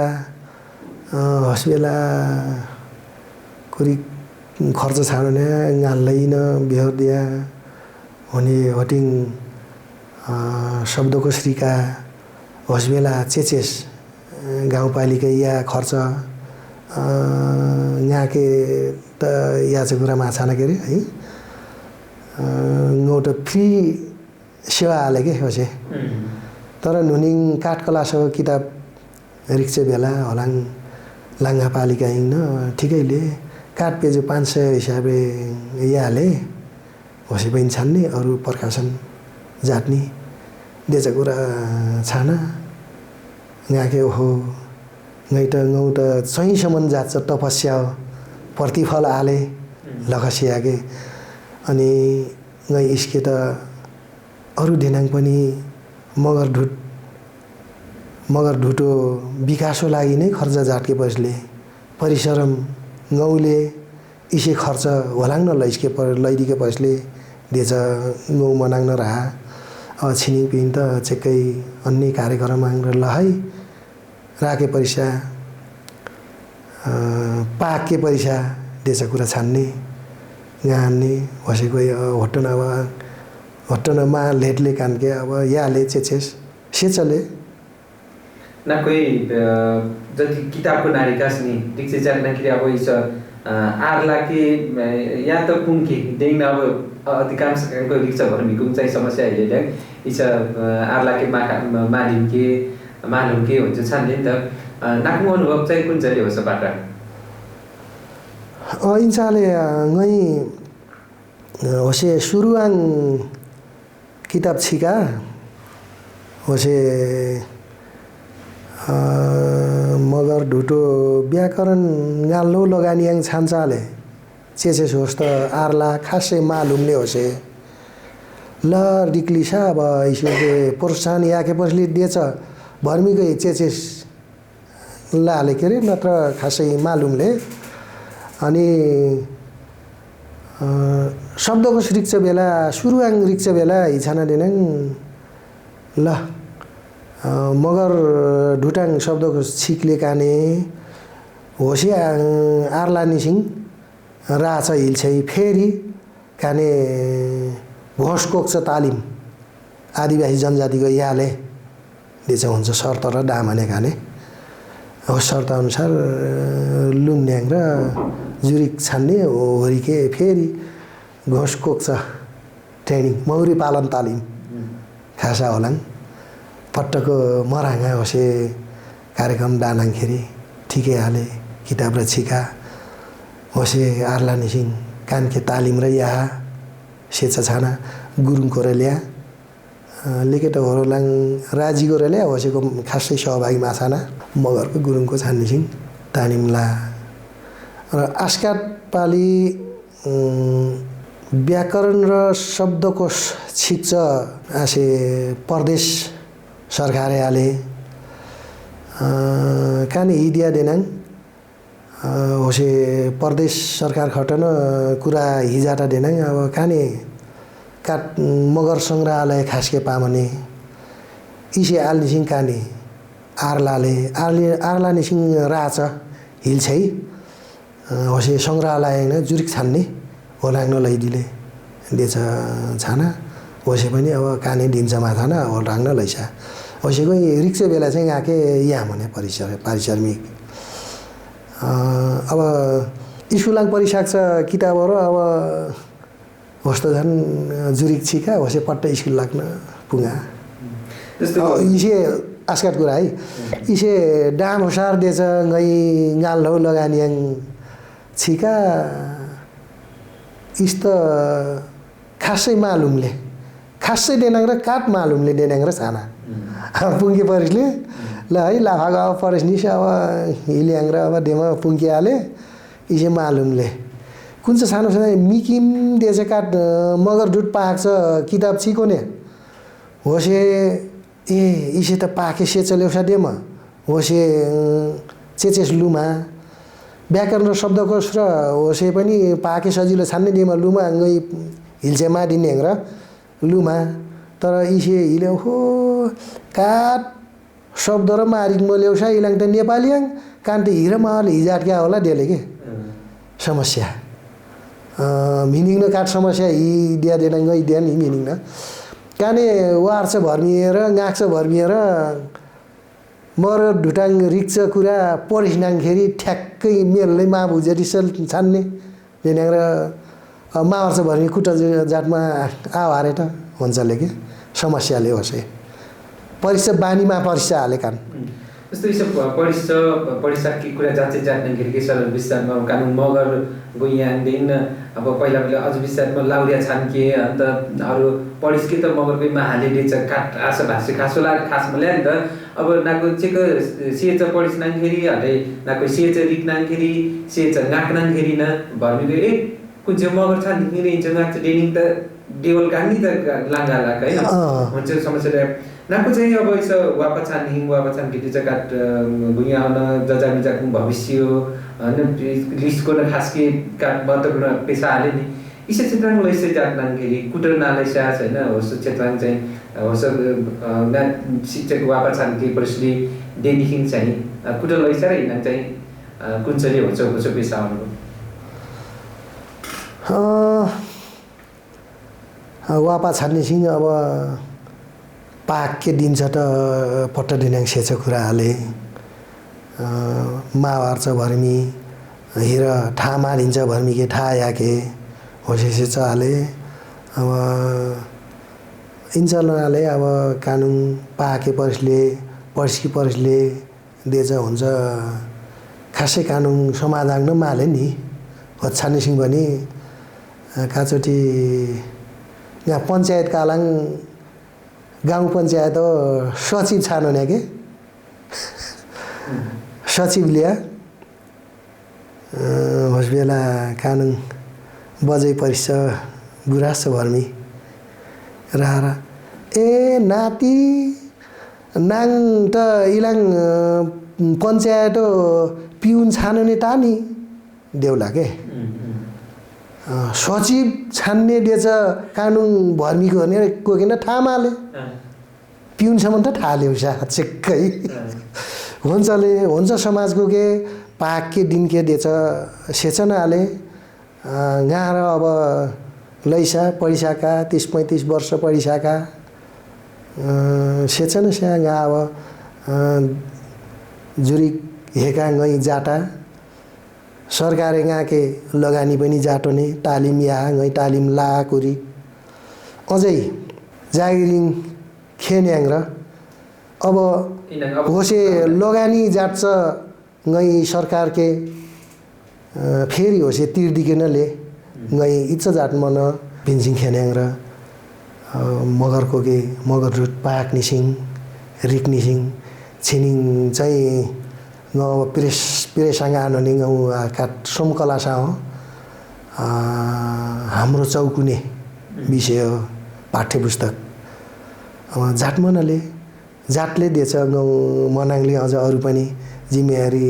होस् बेला कुरी खर्च छाड्ने गाल्दैन बिहोर दिया हुने होटिङ शब्दकोश रिका होस् बेला चेचेस गाउँपालिका या खर्च यहाँके त या चाहिँ कुरा माछाना के अरे है गौट फ्री सेवा हाले के होसे तर नुनिङ काठकलासँग किताब रिक्से बेला होलाङ लाङ्गापालिका हिँड्न ठिकैले काठ पेज 500 हिसाबले यहाँले होसे पनि छान्ने अरू प्रकाशन जाट्ने देचा कुरा छाना यहाँके हो गई त सहीसम्म जान्छ तपस्या प्रतिफल आले लखसियाके अनि गई इसके त अरू दिनाङ पनि मगर ढुटो विकासको लागि नै खर्च जाटके पछले परिश्रम गौले इसे खर्च होलाङ न लैदिके पछले देछ गौ मनाङ न रहा अब छिनिङ पिङ त चेक्कै अन्य कार्यक्रम लहै राके परिसा पाके परिसा देश कुरा छान्ने गान्ने होसेको होटनमा लेटले कानके अब याले चेचेस सेचले ना कोही जति किताबको नारिकास नि दिक्से जान्दाखेरि अब इस आर्ला के या त पुङ्के देइन अब अधिकांश कोही रिक्सा भर्मीको चाहिँ समस्या हेर्दा इस आर्ला के मालिम के मालुम के हुन्छ छान्ने नि त नाक्नु अनुभव चाहिँ कुन चाहिँ हो सबाट इन्साले गई होसे सुरुआङ किताब छिका होसे मगर ढुटो व्याकरण गाल्लो लगानियाङ छान्चाले चेचेस होस् त आर्ला खासै मालुमले होसे ल डिक्लिसा अब इसोले प्रोत्साहन याके पछले दिएछ भर्मीकै चेचेस लाले के अरे नत्र खासै मालुमले अनि शब्दको रिक्छ बेला सुरुआङ रिक्छ बेला हिछाना देनाङ ल मगर ढुटाङ शब्दको छिकले काने होसी आर्ला निसिङ राछ हिल्छै फेरि काने घोषकोक्छ तालिम आदिवासी जनजातिको याले दिएछ हुन्छ शर्त र दामने काने हो शर्त अनुसार लुम्ड्याङ र जुरिक छान्ने होरिके फेरि घोषकोक्छ ट्रेनिङ मौरी पालन तालिम खासा होलाङ पट्टको मराङा होसे कार्यक्रम डानाङखेरि ठिकै हाले किताब र छिका होसे आर्ला निसिङ कानके तालिम र यहाँ सेचा छाना गुरुङको र ल्या लेकेट होलाङ राजीको र ल्या होसेको खासै सहभागी माछाना मगरको गुरुङको छान्निसिङ तानिमला र आस्काट पाली व्याकरण र शब्दकोश छिक्छ आसे प्रदेश सरकारले आले काने हिडिया देनाङ होसे प्रदेश सरकार खटन कुरा हिजाटा देनाङ अब काने काट मगर सङ्ग्रहालय खासके पामने इसे आल्निसिङ काने आर्ला निसिङ राछ हिल छै होसे सङ्ग्रहालय न जुरिक छान्ने होलाङ लैदिले देछ छाना होसे पनि अब काने दिन्छ माथान होलाङ लैसा होसेको रिक्से बेला चाहिँ आके यहाँ भने परिसरमी अब स्कुलाङ परिसक्छ किताबहरू अब होस्तो झन् जुरिक छिका होसे पट्टै स्कुल लाग्न पुगा इसे आस्काट कुरा है इसे डाम होसार देछ गई गाल हो लगानियाङ छिका इस्त खासै मालुमले खासै देनाङ र काट मालुमले देनाङ र साना पुङ्के परिसले ल है लाफा गाउँ परिस निस अब हिल्याङ र अब डेमा पुङ्किहाले इसे मालुमले कुन चाहिँ सानो सानो मिकिम देछ काट मगर डुट पाक छ किताब छिको ने होसे ए इसे त पाके सेच ल्याउँछ डेमा होसे चेचेस लुमा व्याकरण र शब्दकोश र होसे पनि पाके सजिलो छान्ने डेमा लुमा गई हिल्चे माडिने र लुमा तर इसे हिल्यो हो काट शब्द र मारिक म ल्याउँछ इलाङ त नेपालीयाङ कान्ते हिर महल हिजाट क्या होला डेले के समस्या मिनिङ न काट समस्या हि दिया देना गई दिया नि मिनिङ न काने वार्छ भर्मिएर गाक्छ भर्मिएर मर ढुटाङ रिक्छ कुरा परिस्नाङखेरि ठ्याक्कै मेलले माबुजे रिसल छान्ने देनाङ र मार्छ भर्मी कुटा जातमा आवारे त हुन्छले के समस्याले होसे परीक्षा बानीमा परीक्षा हाले कान जस्तो यसो पढिसके कुरा जाँचे जाट्दाखेरि के सरल विस्तारमा कानुन मगर गइयाङदेखि अब पहिला अझ विस्तारमा लाउरिया छान्के अन्त अरू पढिसके त मगरकै हाले देछ काट आशा भाष्य खासो लाग खासमा ल्याए नि त अब नाको चेको सेच पढिसनाङखेरि हटे नाको सेच रिक्नाङखेरि सेच गाक्नाङखेरि न भर्मीको ए कुन चाहिँ मगर छान्ने रेन्ज गाक्छ डेनिङ त देवल कान्नी त लाङ्गा लाग हैन हुन्छ समस्या नाको चाहिँ अब यसो वापछान खेती चाहिँ काट भुइँ आउन जजा मिजाको भविष्य होइन लिस्टको न खास के काट महत्त्वपूर्ण पेसा हाले नि इसो क्षेत्राङ लैसे जाट्नाङखेरि कुटर नालैसा होइन होस् क्षेत्राङ चाहिँ होस् शिक्षक वापछान के परिस्थिति डेदेखि चाहिँ कुटर लैसा र हिँड्न चाहिँ कुन चाहिँ हुन्छ पेसा आउनु वापा छान्नेसिङ अब पाक के दिन्छ त पट्ट दिनाङ सेछ कुरा हाले मावार्छ भर्मी हिर ठा मारिन्छ भर्मी के ठा याके होसे सेछ हाले अब इन्चलनाले अब कानुन पाके परिस्की परिसले देछ हुन्छ खासै कानुन समाधान न माले नि छान्नेसिङ पनि काचोटी यहाँ पञ्चायत कालाङ गाउँ पञ्चायत हो सचिव छानो ने के सचिव लिया होस् बेला कानुन बजै परिस गुरास भर्मी रारा ए नाति नाङ त इलाङ पञ्चायत पिउन छानो ने टानी देउला के सचिव छान्ने देछ कानुन भर्मीको भने कोकिन ठामाले पिउनसम्म त ठाल्यो साँच्चै हुन्छ समाजको के पाक के दिन के देछ सेचनाले गाँ र अब लैसा पढिसका 30-35 वर्ष पढिसका सेचन स्या गाँ अब जुरी हेका गई जाटा सरकारे गाके लगानी पनि जाटो ने तालिम या गई तालिम लाकुरी अझै जागिरिङ खेन्याङ र अब होसे लगानी जाट्छ गई सरकार के फेरि होसे तिर्दिके नले गई इच्छा जाट मन भिन्सिङ खेन्याङ र मगरको के मगर रुट पाक निसिङ रिक निसिङ छिनिङ चाहिँ गाउँ प्रेसँग आनने गाउँ काट सोमकलासा हो हाम्रो चौकुने विषय हो पाठ्य पुस्तक जाटमनले जाटले दिएछ गाउँ मनाङले अझ अरू पनि जिम्मेवारी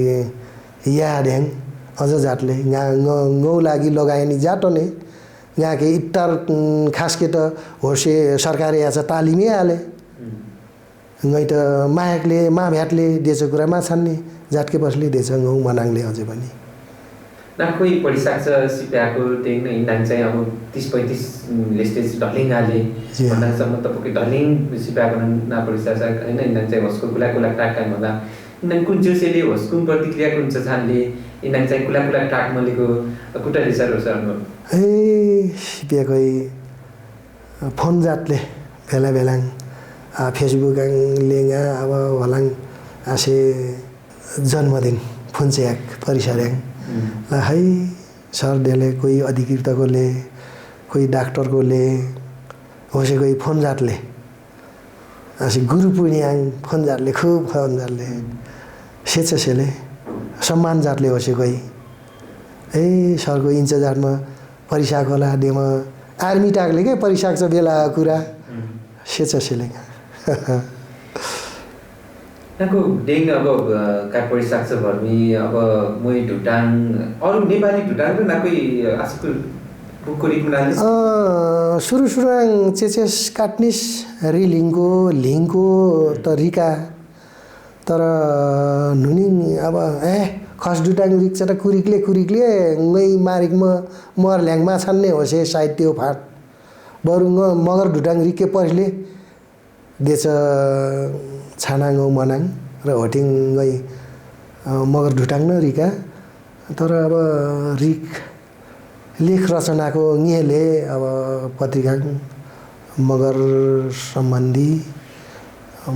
या ढ्याङ अझ जाटले गाउँ लागि लगाए नि जाटो नै यहाँके इत्तर खासके त होसे सरकारी आछ तालिमै हाले गई त मायाकले मा भ्याटले देछ कुरा मा छान्ने जाटके बसले देछ गौ मनाङले अझै पनि ना कोही पढिसक्छ सिप्याएको त्यही नै इन्दाङ चाहिँ अब 30-35 लेस्टेज ढलिङाले भन्दासम्म तपाईँको ढलिङ सिप्याएको ना पढिसक्छ होइन इन्दाङ चाहिँ होस्को कुला कुला टाक टाक भन्दा इन्दाङ कुन जोसेले होस्को प्रतिक्रिया कुन छ छानले इन्दाङ चाहिँ कुला कुला टाक मलेको कुटले सर ए सिप्याकै फोन जातले बेला बेलाङ फेसबुक लेङा अब होलाङ आसे जन्मदिन फुन्च्याक परिसर्याङ है सर देले कोही अधिकृतकोले कोही डाक्टरकोले होसे कोही फोन जातले आसे गुरु पूर्णियाङ फोन जातले खुब फोन जातले सेले सम्मान जातले होसे कोही ए सरको इन्चार्जमा परिसाक होला देमा आर्मी टाकले के परिसाक छ बेला कुरा सेले यहाँको डेङ अब काठपडी सक्छ भर्मी अब मोही ढुटाङ अरू नेपाली ढुटाङ र ना कोही आजकल बुकको रिकमा सुरुङ चेचेस काट्निस रिलिङको लिङको तरिका तर नुनिङ अब खस डुटाङ रिक्छ त कुरिकले गई मारिकमा मर ल्याङमा छान्ने होसे सायद त्यो फाट बरु मगर ढुटाङ रिके पहिले देछ छानाङ मनाङ र होटिङ गई मगर ढुटाङ न रिका तर अब रिक लेख रचनाको निले अब पत्रिका मगर सम्बन्धी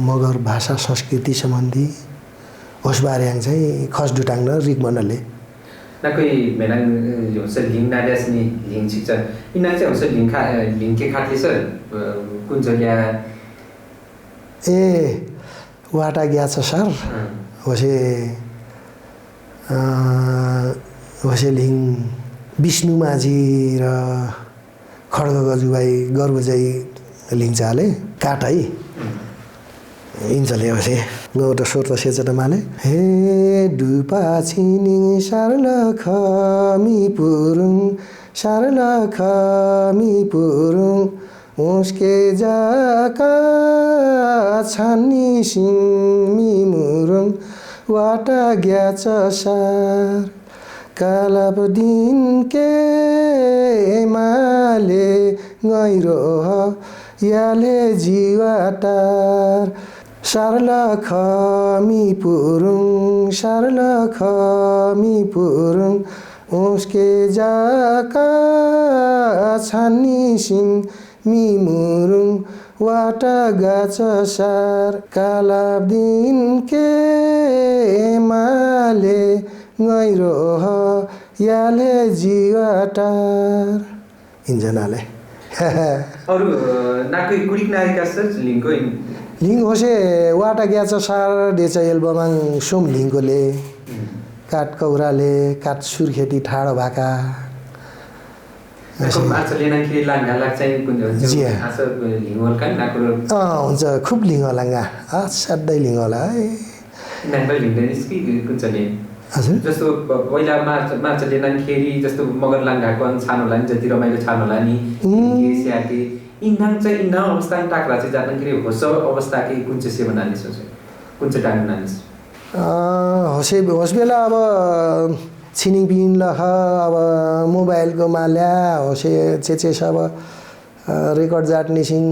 मगर भाषा संस्कृति सम्बन्धी होसबारेङ चाहिँ खस डुटाङ न रिक मनले ना कोही मेनाङ होस लिङ नाड्यास नि लिङ छिक्छ इना चाहिँ होस लिङ के खाट्ले सर कुन जग्गा ए वाटा गया छ सर होसे लिङ विष्णु माझी र खड्ग गजुबाई गर्बुजाई लिङ चाले काट है इन्चले होसे गौट सोर त सेच त माले हे डुपा छिनिङ सारलखमी पुरुङ उसके जाका छानी सिमी मुरुङ वाटा ग्याच सार कालाप दिन के माले गैरो याले जीवाटार सारलखमी पुरुङ उसके जाका छानी सिङ मी मुरुङ वाटा गाछ सार काला दिन के माले गैरो याले जीवाटार इन्जनाले अरू नाकै कुरिक नारिका सर लिङको लिङ होसे वाटा ग्याछ सार देछ एल्बमाङ सोम लिङकोले काठ कौराले काठ सुर्खेती ठाडो भाका हुन्छ खुब लिङ होला असाध्यै लिङ होला है जस्तो पहिला मार्च लेनाखेरि जस्तो मगर लाङ्गाको छानो होला नि जति रमाइलो छानो होला नि स्याके इन्दाङ चाहिँ इन्दाङ अवस्था टाक्रा चाहिँ जाँदाखेरि होस अवस्था कि कुन चाहिँ सेवा नानी सोच कुन चाहिँ टाइम नानी होस बेला अब छिनिङ पिङ लख अब मोबाइलको माल्या होसे चेचेस अब रेकर्ड जाट्नेसिङ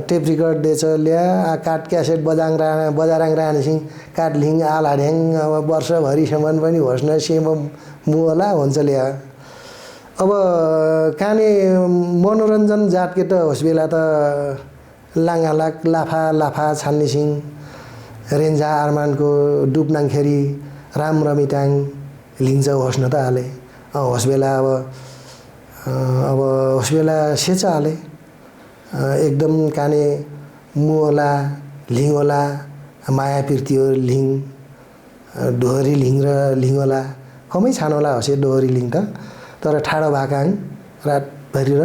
टेप रिकर्ड देछ ल्या काट क्यासेट बजाराङ रानेसिङ काट लिङ आलाढ्याङ अब वर्षभरिसम्म पनि होस् न सेम मुला हुन्छ ल्या अब काने मनोरञ्जन जातके त होस् बेला त लाङालाक लाफा छान्नेसिङ रेन्जा आरमानको डुब्नाङखेरि राम रमिटाङ लिन्छ होस् न त हाले होस् बेला अब होस् बेला सेचा हाले एकदम काने मुला लिङोला माया पिर्तियो लिङ डोहरी लिङ र लिङोला कमै छानोला होसे डोहरी लिङ त तर ठाडो भाकाङ रातभरि र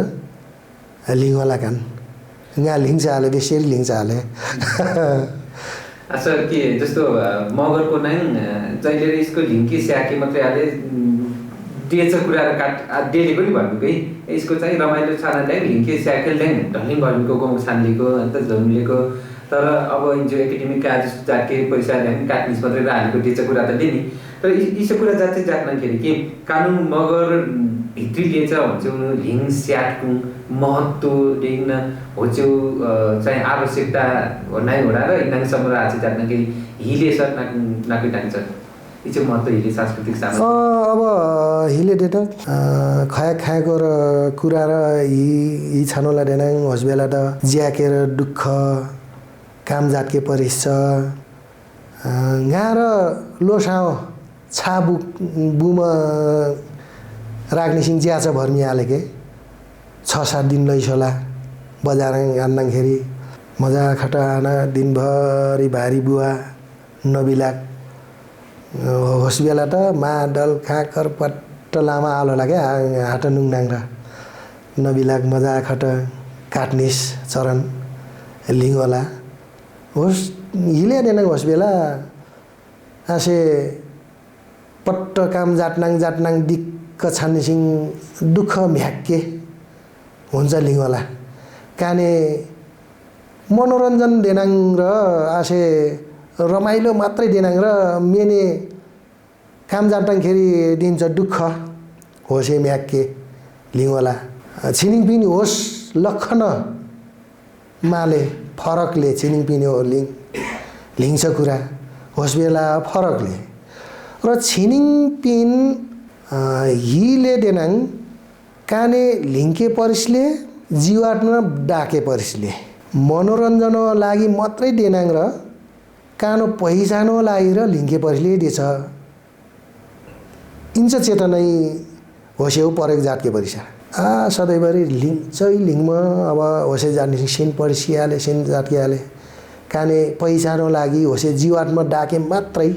लिङोला कान यहाँ लिन्छ हाले बेसरी लिन्छ हाले सर के जस्तो मगरको नाङ जहिले यसको लिङ्के स्याके मात्रै हाले दिएछ कुरा र काट डेली पनि भन्नुको है यसको चाहिँ रमाइलो छाना ल्याङ लिङ्के स्याखेल ल्याङ ढलिङ भन्नुको गाउँ छानलेको अन्त झुम्लेको तर अब जो एकाडेमिक काज जाके पैसा ल्याङ काट्निस मात्रै हालेको दिएछ कुरा त दिने तर यी कुरा जाति जाट्दाखेरि के कानुन मगर भित्री लिएछ भन्छौँ लिङ स्याटको महत्त्व देख्न होचौ चाहिँ आवश्यकता नै होला र इनाङसम्म राज जाट्दाखेरि हिले सर नाकै टाङ्छ यो चाहिँ महत्त्व हिले सांस्कृतिक सामाजिक अब हिले डेटा खाएको र कुरा र यी छानोला डेनाङ होस् बेला त ज्याकेर दुःख काम जातके परिस छ गा र लोसाओ छा बुम राख्ने सिङ ज्या छ भर्मी हालेके 6-7 दिन लैसोला बजार आन्दाखेरि मजा खटाना दिनभरि भारी बुवा नबिलाक होस् बेला त मादल खाकर पट्ट लामा आलो लाग्यो हाट नुङनाङ र नबिलाक मजा खट काट्निस चरण लिङ्गोला होस् हिले देन होस् बेला आसे पट्ट काम जाट्नाङ दिक्क छान्नेसिङ दुःख म्याक्के हुन्छ लिङ्गोला काने मनोरञ्जन देनाङ र आसे रमाइलो मात्रै देनाङ र मेने काम जाट्दाखेरि दिन्छ दुःख होसे म्याक्के लिङ्गोला छिनिङ पिनी होस् लखन माले फरकले छिनिङ पिनी हो लिङ्छ कुरा होस् बेला फरकले र छिनिङ पिन हिले देनाङ काने लिङ्के परिसले जीवात्मा डाके परिसले मनोरञ्जन लागि मात्रै देनाङ र कानो पहिचानो लागि र लिङ्के परिसले दिएछ इन्च चेतनै होस्यौ परेक जातके परिसा सधैँभरि लिङमा अब होसे जाने सेन परिसिहाले सेन जातकिहाले काने पहिचानो लागि होसे जीवात्मा डाके मात्रै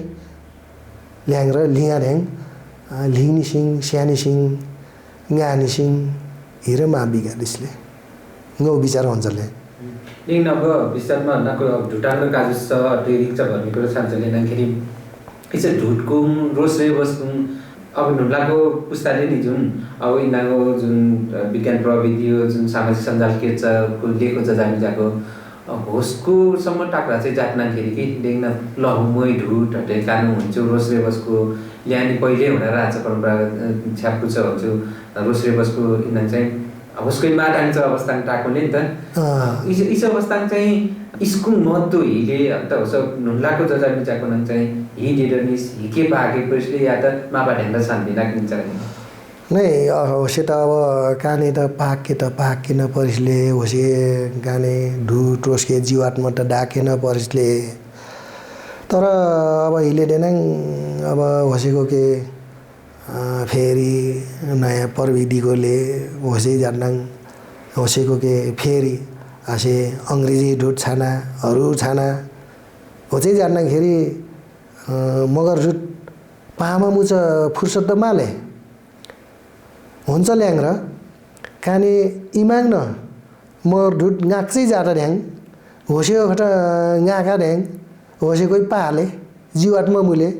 ल्याङ र लिङा ढ्याङ लिङ्नी सिङ स्यानी सिङ गानी सिङ हिरो मा बिगारिसले गौ विचार हुन्छले लिङ अब विस्तारमा नाको ढुटाङ र काजुस छ त्यो रिक्चा भन्ने कुरो सान्छले नाखेरि यसो ढुटको रोस्रे बस्नु अब नुलाको पुस्ताले नि जुन अब यिनीहरूको जुन विज्ञान प्रविधि हो जुन सामाजिक सञ्जाल के छ लेखो छ जानी जाको होसको सम्म टाक्रा चाहिँ जाट्नाखेरि कि देख्न लहुमै ढुट हटे कानु हुन्छ रोस्रे बसको ल्यानी पहिले हुँदा राजा परम्परागत छ्याप्पु छ हुन्छ रोस्रे बसको यिनीहरू चाहिँ होसकै माडाङ अवस्था टाको नि त इस अवस्था चाहिँ स्कु महत्त्व हिले अन्त होस नुलाको जजा मिचाको नङ चाहिँ हि डेडनिस हिके पाके पछिले या त मापा ढ्याङ्गा शान्ति राखिन्छ नै होसे त अब काने त पाके न परिसले होसे गाने ढुट रोस्के जीवात्मा त डाके न परिसले तर अब हिले देनाङ अब होसेको के फेरि नयाँ प्रविधिकोले होसे जान्नाङ होसेको के फेरि आसे अङ्ग्रेजी ढुट छानाहरू छाना होसे जान्दाखेरि मगर ढुट पामा मुच फुर्सद त माले हुन्छ ल्याङ र काने इमाङ न म ढुट गाँक्चै जाँदा ढ्याङ होस्यो खट गाँका ढ्याङ होसे कोही पाले जीवात्मा मुले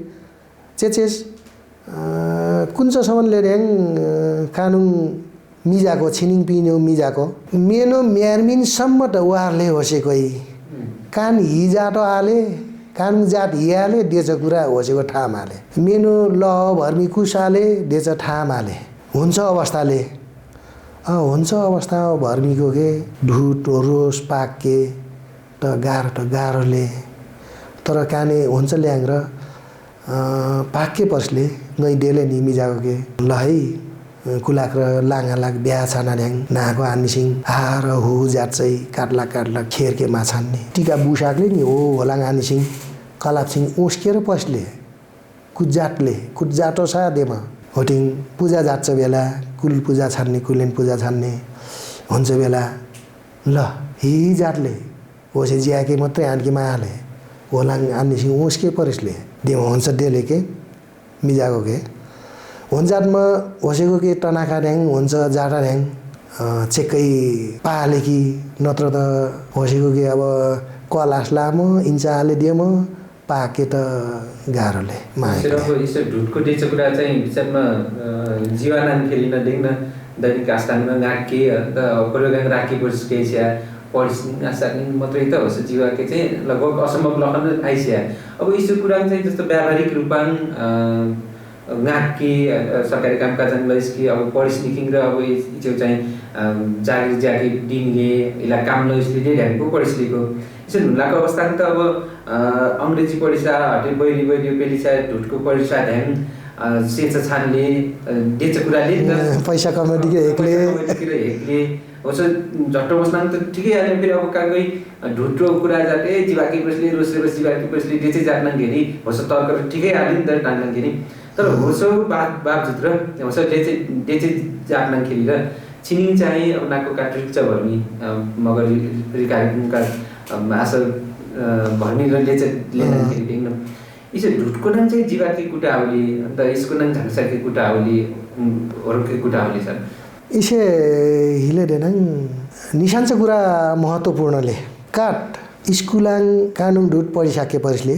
चेचेस कुन्चसम्मले ढ्याङ कानुङ मिजाको छिनिङ पिन्यो मिजाको मेनो म्यारमिनसम्म त उहाँहरूले होसे कोही कान हिजाटो आले कानुङ जात हियाले देछ कुरा होसेको ठाम हाले मेनो लह भर्मी कुसाले देछ ठाम हाले हुन्छ अवस्थाले हुन्छ अवस्था भर्मीको के ढुट रोस पाके त गाह्रोले तर काने हुन्छ ल्याङ र पाके पर्सले गई डेले नि मिजाको के ल है कुलाक र लाङा लाग बिहा छाना ढ्याङ नाको हान्निसिङ हार हु जात चाहिँ काट्ला खेरके माछान्ने टिका बुसाकले नि हो होलाङ हान्निसिङ कलापसिङ उस्केर पस्ले कुजाटो सा देमा होटिङ पूजा जाट्छ बेला कुल पूजा छान्ने कुलेन पूजा छान्ने हुन्छ बेला ल हि जातले होसे ज्याके मात्रै आन्कीमा हाले होलाङ आन्नेसिङ उस्के परिसले देमा हुन्छ डेले के मिजाको के हुन्जातमा होसेको के टनाका ढ्याङ हुन्छ जाटा ढ्याङ चेक्कै पाले कि नत्र त होसेको के अब कलास लामो इन्चा हाले दिएम पाके त गाह्रोले मागेले अब यसो ढुटको डेचो कुरा चाहिँ विचारमा जीवानाम खेलिन देख्न दैनिक आस्थानमा गाके अन्त प्रयोगाङ राखी परिसकेछ्या पढिस्ने आसार्ने मात्रै त होस् जीवाके चाहिँ लगभग असम्भव लखन आइस्या अब यसो कुरा चाहिँ जस्तो व्यावहारिक रूपमा गाके सरकारी कामकाज लैसकी अब पढिस्निकिङ र अब यो चाहिँ जागिर ज्याके दिनले यसलाई काम लैसले ढ्याङको पढिस्लेको यसो ढुङ्गाको अवस्थामा त अब अङ्ग्रेजी पढिसा हटे बैली पेलिसा ढुटको पढिसा ढ्याङ सेच छानले डेच कुराले पैसा कमेडीको हेक्ले होस् झट्ट बस्न त ठिकै हाल्यो फेरि अब कागै ढुट्रो कुरा जाते जीवाकी पसले रोसेर जीवाकी पसले डेचै जाट्न घेरी होस् तर्क ठिकै हाल्यो नि त टाङ्न घेरी तर होसो बावजुद र होस् डेचै जाट्न खेरी र छिनिङ चाहिँ अब नाको काट्रिक्छ भर्मी मगर रिकाका आशा भर्मी र डेचै लेन खेरी देख्न यसो ढुटको नाम चाहिँ जीवाकी कुटावली अन्त यसको नाम झांसाकी कुटावली अरूकै कुटावली छन् इसे हिले देनाङ निशान्छ कुरा महत्त्वपूर्णले काट स्कुलाङ कानुन ढुट पढिसके परिसले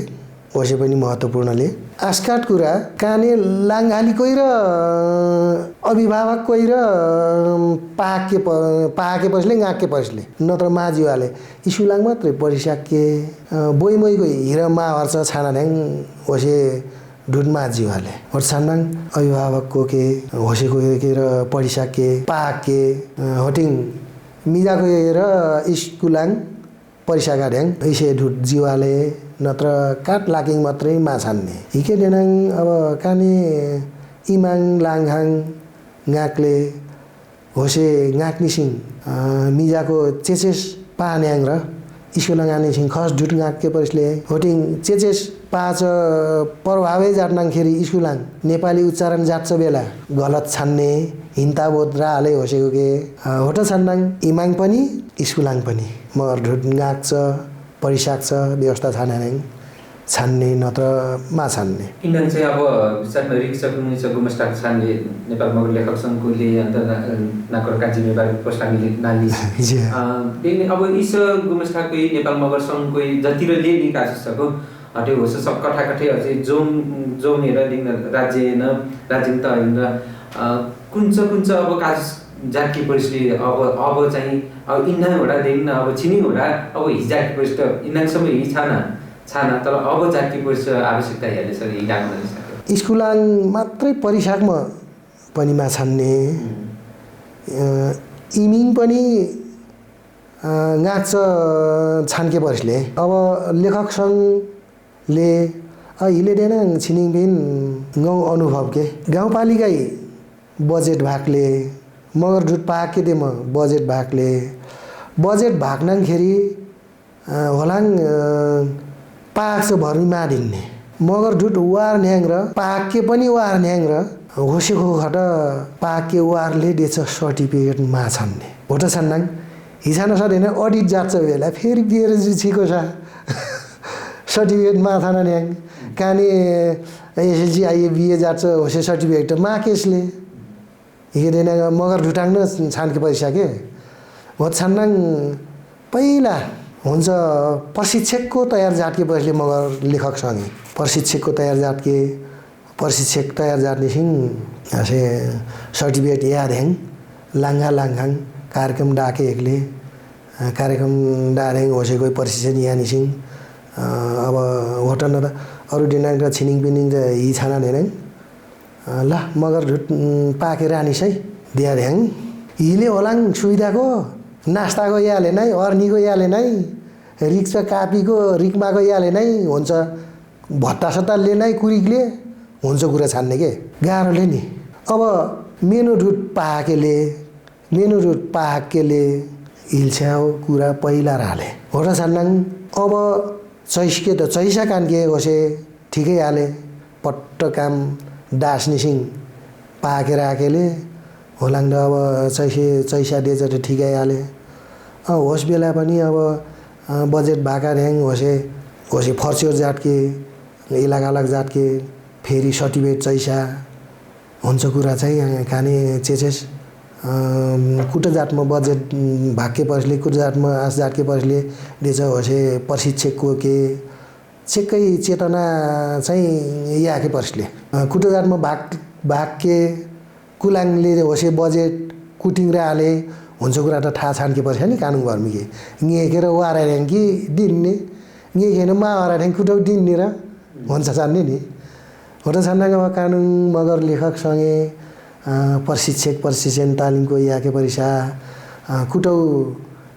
वसे पनि महत्त्वपूर्णले आस्काट कुरा काने लाङ्घाली कोही र अभिभावक कोही र पाके परिसले गाके परिसले नत्र माझिवाले स्कुलाङ मात्रै पढिसके बोइमैको हिरा माहर्छ छाना ढ्याङ वसे ढुट माझिवाले छान्नाङ अभिभावकको के होसेको के र पढिसके पाके होटिङ मिजाको र स्कुलाङ पढिसका ढ्याङ ऐसे ढुट जीवाले नत्र काट लाकिङ मात्रै माछान्ने हिके देनाङ अब काने इमाङ लाङहाङ गाकले होसे गाक्निसिङ मिजाको चेचेस पान्याङ र स्कुलाङ आनेसिङ खस ढुट गाके परिसले होटिङ चेचेस पाँच प्रभावै जाट्नाखेरि स्कुलाङ नेपाली उच्चारण जाट्छ बेला गलत छान्ने हिन्ताबोध राले होसेको के होट छान्नाङ इमाङ पनि स्कुलाङ पनि मगर ढुट गाक्छ पढिसक्छ व्यवस्था छान्ने नत्र माछान्ने किनभने चाहिँ अब विचारमा रिक्सक गुमस्टाक छान्ने नेपाल मगर लेखक सङ्घले अन्त नाकरका जिम्मेवारी पोस्टाङले नाली अब इसो गुमस्टाकै नेपाल मगर सङ्घको जतिले निकासिसक्यो हटे होस् सब कठाकठै अझै जोनेर दिन राज्य त होइन कुन चाहिँ अब काज जाकी परिसले अब चाहिँ अब इन्ना होडा देख्न अब छिनी होडा अब हिजाकी परिस त इन्नासम्म छाना तर अब जाकी परिस आवश्यकता हेर्ने सर हिँडाउन स्कुलाङ मात्रै परिसाकमा पनि माछान्ने इमिङ पनि गाँच्छ छान्के परिसले अब लेखक सङ्घले हिले देनाङ छिनिङ बिन गाउँ अनुभव के गाउँपालिकै बजेट भागले मगर ढुट पाके दे म बजेट बजेट भाग्नाखेरि होलाङ पाक्छ भर्मी माडिन्ने मगर ढुट वार न्याङ र पाके पनि वार न्याङ र होसेको खट पाके वारले देछ सर्टिफिकेट माछान्ने होट छान्नाङ हिसाना सदैन अडिट जान्छ बेला फेरि बिएर छिको छ सर्टिफिकेट माथाना न्याङ काने एसएलसी आइए बिए जान्छ होसे सर्टिफिकेट माकेसले हिँडेन मगर ढुटाङ न छान्के परिसके हो छान्नाङ पहिला हुन्छ प्रशिक्षकको तयार जातके परिसले मगर लेखक सँगै प्रशिक्षकको तयार जातके प्रशिक्षक तयार जातनिसिङ से सर्टिफिकेट याद ह्याङ लाङहाङ कार्यक्रम डाके एकले कार्यक्रम डारेङ होसे कोही प्रशिक्षण यानिसिङ अब होटल न त अरू डिनाङ र छिनिङ पिनिङ हि छाना हेरेङ ल मगर ढुट पाकेर आनिस है दिया ह्याङ हिले होलाङ सुविधाको नास्ताको याले नै अर्नीको याले नै रिक्सा कापीको रिक्माको याले नै हुन्छ भत्ता सत्ताले नै कुरिकले हुन्छ कुरा छान्ने के गाह्रोले नि अब मेनु ढुट पाकेले हिल्छ्याउ कुरा पहिला राले हो र छान्नाङ अब चैसके त चैसा कान्के होसे ठिकै हाले पट्ट काम डास्निसिङ पाकेर आकेले होलाङ त अब चैसा दिएछ त ठिकै हाले होस् बेला पनि अब बजेट भाका ऱ्याङ होसे फर्स्योर जातके इलाका अलग जातके फेरि सर्टिफिकेट चैसा हुन्छ कुरा चाहिँ खाने चेचेस कुट जातमा बजेट भाग्य परिसले कुट जातमा आस जातके परिसले दिएछ होसे प्रशिक्षकको के चेक्कै चेतना चाहिँ याके पर्सले कुटोजातमा भाग्के कुलाङले होसे बजेट कुटिङ र आले हुन्छ कुरा त थाहा छान के पर्छ नि कानुन भर्मिके ङेकेर वारा ऱ्याङ्की दिन्ने ङेकेन मा वारा ऱ्याङ्क कुटौ दिन्ने र हुन्छ छान्ने नि हो त छान्नामा कानुन मगर लेखकसँगै प्रशिक्षण तालिमको याके परिसा कुटौ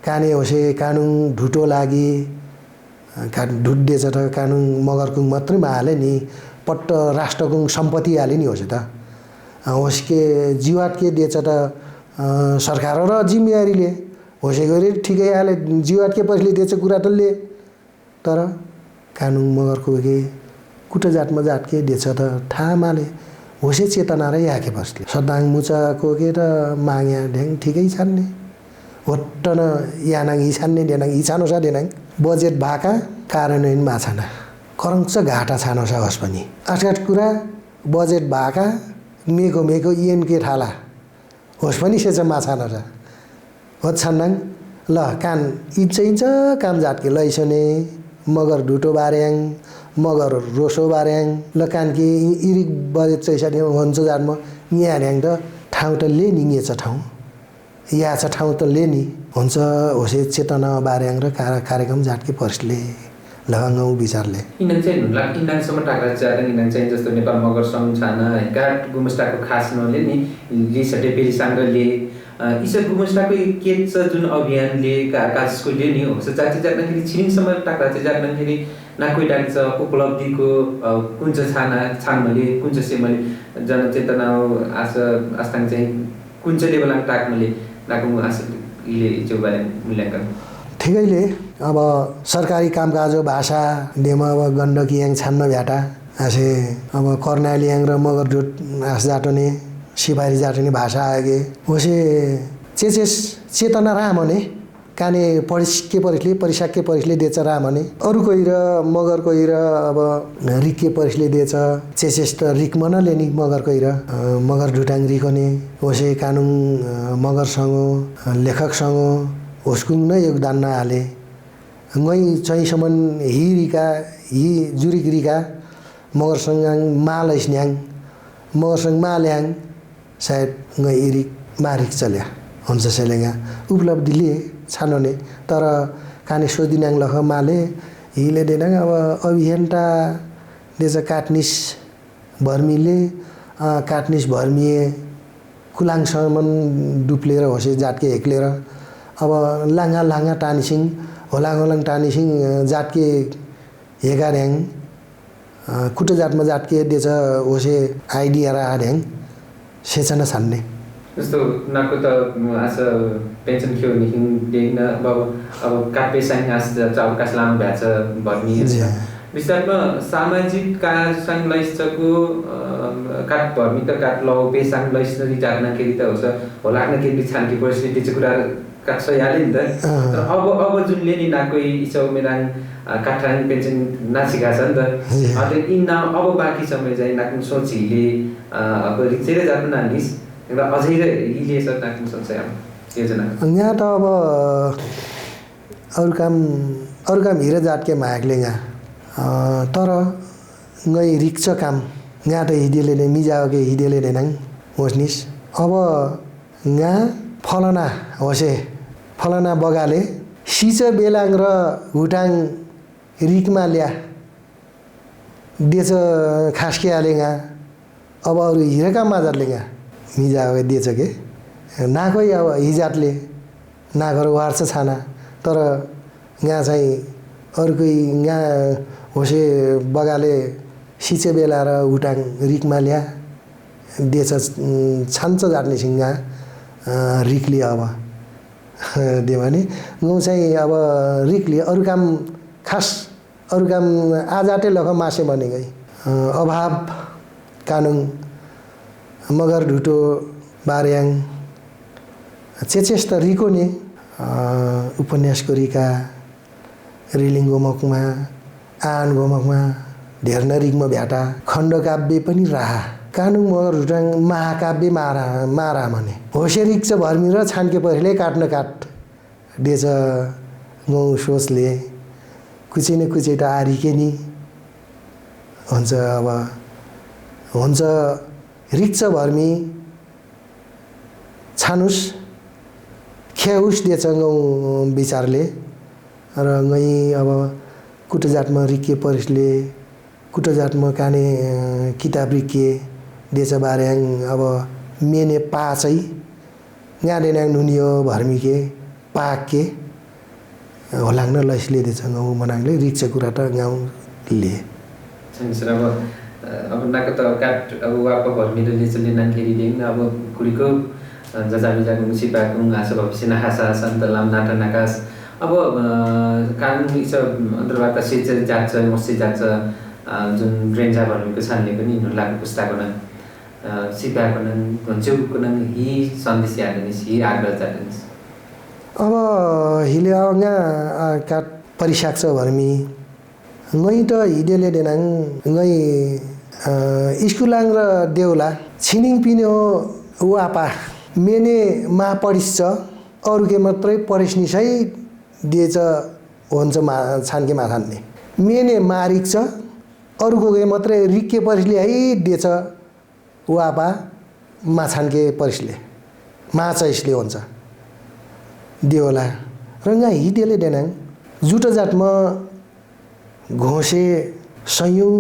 काने होसे कानुन ढुटो लागि ढुड्डे छ त कानुन मगरकुङ मात्रै हाले नि पट्ट राष्ट्रकुङ सम्पत्ति हाले नि होस् त होसके जीवात के दिएछ त सरकार र जिम्मेवारीले होसे गरी ठिकै हाले जीवात के पछिले दिएछ कुरा त ले तर कानुन मगरको के कुटो जातमा जात के दिएछ त ठामाले होसे चेतना र याके बस्ले सदाङ मुचाको के त माग्या ढ्याङ ठिकै छान्ने होट्ट न यानाङ इछान्ने डेनाङ इछानो छ डेनाङ बजेट भाका कार्यान्वयन माछाना करङ्च घाटा छानो छ होस् पनि आठगाठ कुरा बजेट भाका मेको इएन के ठाला होस् पनि सेच माछानो छ हो छान्नाङ ल कान इन्छ काम जातके लैसने मगर ढुटो बार्याङ मगर रोसो बार्याङ ल कान के इरिक बजेट चाहिँ हुन्छ जातमा यहाँ ढ्याङ त ठाउँ त ले नि छ ठाउँ या छ ठाउँ त ले नि हुन्छ होसे चेतना बार्याङ र कार्यक्रम जातके पर्सले लगाउँ विचारले इनान चाहिँ हुन्ला इनानसम्म टाक्रा जात इनान चाहिँ जस्तो नेपाल मगर सङ्घ छाना गाट गुमुस्टाको खास नले नि लिसटे पेली साङ्गले इसब गुमुस्टाको के छ जुन अभियानले काजको ले नि होस जाति जात्दाखेरि छिरिङसम्म टाक्रा चाहिँ जात्दाखेरि नाकोइ डाक्छ उपलब्धिको कुन चाहिँ छानले कुन चाहिँ सेमले जनचेतना आस्थाङ चाहिँ कुन चाहिँ लेभलमा टाक्नले नाको आस इले जो बारे मूल्याङ्कन ठिकैले अब सरकारी कामकाजो भाषा डेमा अब गण्डकीयाङ छान्न भ्याटा आसे अब कर्णालीयाङ र मगरढुट आस जाटने सिपारी जाटने भाषा आगे होसे चेचेस चेतना रामने काने के परिसाक्के परिसले दिएछ रामने अरू कोही र मगर कोही र अब रिक्के परिसले दिएछ चेचेस त रिकमा नले नि मगर कोही र मगर ढुटाङ रिकने होसे कानुन मगरसँग लेखकसँग होस्कुङ नै योगदान नहाले गई चाहिँसम्म हिरिका जुरिकरिका मगरसँग मालैस्न्याङ मगरसँग माल्याङ सायद गई इरिक मारिक चल्या हुन्छ सेलेगा उपलब्धिले छानने तर काने सोधिनाङ लख माले हिले देनाङ अब अभियन्ता देश काटनिस भर्मिए कुलाङसम्म डुप्लेर होसे जातके हेक्लेर अब लाङ्गा टानिसिङ होलाङ टानिसिङ जातके हेगा ढ्याङ कुटो जातमा जातके दिएछ होसे आइडिया र ढ्याङ सेचना छान्ने जस्तो नाको त आस पेन्सन खेउ निहिङ देख्न अब कापे साइन आस चाउ कास लामो भ्याछ भन्ने विषयमा सामाजिक कासँग लैसको काट भर्मी त काट लौ पेसाङ लैसनरी जाग्नखेरि त होस् होलाग्न के छानकी परिस्थिति चाहिँ कुरा काट्छ याले नि त तर अब जुनले नि नाकोइ इचौ मेराङ काठाङ पेन्सन नासिका छ नि त अनि इन अब बाँकी समय चाहिँ नाक्नु सोचिले अब रिक्सेर जानु नानिस र अझै हिले छ नाक्नु सोच योजना यहाँ त अब अरू काम हिरे जातके मागले यहाँ तर गई रिक्छ काम यहाँ त हिडेले नै मिजाओके हिडेले नै नाङ होस्निस अब यहाँ फलना बगाले सिच बेलाङ र हुटाङ रिकमा ल्या दिएछ खासके हाले यहाँ अब अरू हिरेका माजातले यहाँ मिजाओके दिएछ के नाकै अब हिजातले नागर वार्छ छाना तर यहाँ चाहिँ अर्को यहाँ होसे बगाले सिचे बेला र उटाङ रिकमा ल्या दिएछ छान्छ जाट्नेसिङ यहाँ रिकले अब दियो भने गाउँ चाहिँ अब रिकले अरू काम आजाटे लख मासे भने गई अभाव कानुन मगर ढुटो बार्याङ चेचेस त रिको नि उपन्यासको रिका रिलिङ गोमकमा आन गोमकमा ढेर्न रिगमा भ्याटा खण्डकाव्य पनि राहा कानुन मगर ढुटाङ महाकाव्य मारा भने होसे रिक्छ भर्मी र छानके पहिले काट्न काट दिएछ गाउँ सोचले कुचै न कुचै त आरिके नि हुन्छ अब हुन्छ रिक्छ भर्मी छानुस ख्याउस देचङ्ग विचारले र गई अब कुटजातमा रिक्के परिसले कुटजातमा काने किताब रिक्के देच बार्याङ अब मेने पाचै गाडेन्याङ नुनियो भर्मिके पाके होलाङ न लैसले देचङ्ग मनाङले रिक्छ कुरा त गाउँले सर अब नाको त काट अब वाप भर्मिले चले नानखेरी देन अब कुरीको जजामी जागुङ सिपाकुङ आशा भविष्य नाखासा सन्त लाम नाटा नाकास अब कानुन इस अन्तर्वार्ता सेच जान्छ मस्से जान्छ जुन रेन्जा भर्मीको छानले पनि लागु पुस्ताको न सिपाको न घन्चौको न हि सन्देश यादनिस हि आग्रह जादनिस अब हिले आउँगा काट परिसाक्छ भर्मी गई त हिडेले देनाङ गई स्कुलाङ र देउला छिनिङ पिने हो वापा मेने मा पढिस् अरू के मात्रै पढिस्निसै दिएछ हुन्छ छानके माथान्ने मेने मारिक छ अरूको के मात्रै रिक्के परिसले है दिएछ वापा माछानके परिसले माचैसले हुन्छ देउला र यहाँ हिडेले देनाङ जुटो जातमा घोसे सयौँ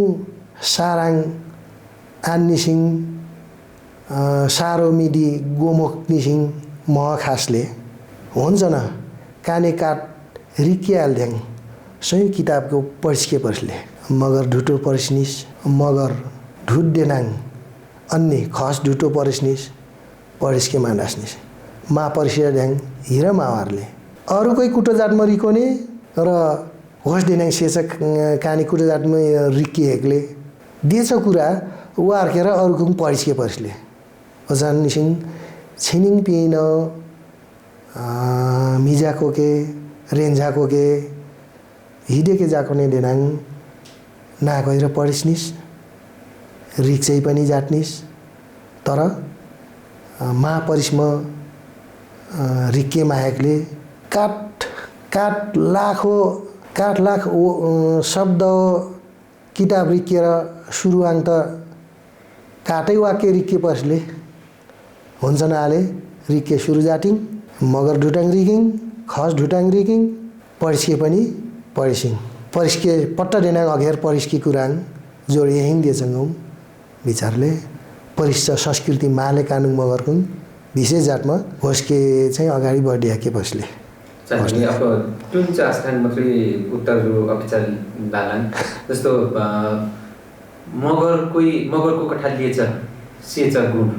साराङ आन्निसिङ सारो मिडी गोमुख निसिङ मह खासले हुन्छ न काने काट रिकिहाल्थ्याङ सयौँ किताबको पढिस्के परिसले मगर ढुटो परिस्निस मगर ढुट देनाङ अन्य खस ढुटो परिस्निस पढिस्के मान्डास्निस मा परिसिया ढ्याङ हिरा मावारले अरू कोही कुटो जातमा रिकोने र होस देनाङ सेचक काने कुटो जातमा रिकिएकले दिएछ कुरा ऊ अर्केर अरूको पनि पढिस्के परिसले ओजान निसिङ छिनिङ पिइन मिजाको के रेन्जाको के हिडेके जाको नै देनाङ ना गएर पढिस्निस् रिक्सै पनि जाट्निस् तर महापरिसमा रिक्के माहेकले काट लाख शब्द किताब रिक्केर सुरुवाङ त काटै वाक्य रिक्के परिसले हुन्छ नाले रिक्के सुरु जाटिङ मगर ढुटाङ रिकिङ खस ढुटाङ रिकिङ पढिस्के पनि पढिसिङ परिस्के पट्टा देनाङ अघेर परिस्के कुराङ जोड यहीँ दिएछौँ विचारले परिश्च संस्कृति माले कानुङ मगरकुङ विशेष जातमा होस्के चाहिँ अगाडि बढियाके बसले अब जुन चाहिँ स्थान मात्रै उत्तर अफिसर दालान जस्तो मगरको कथा लिएछ सेच गुण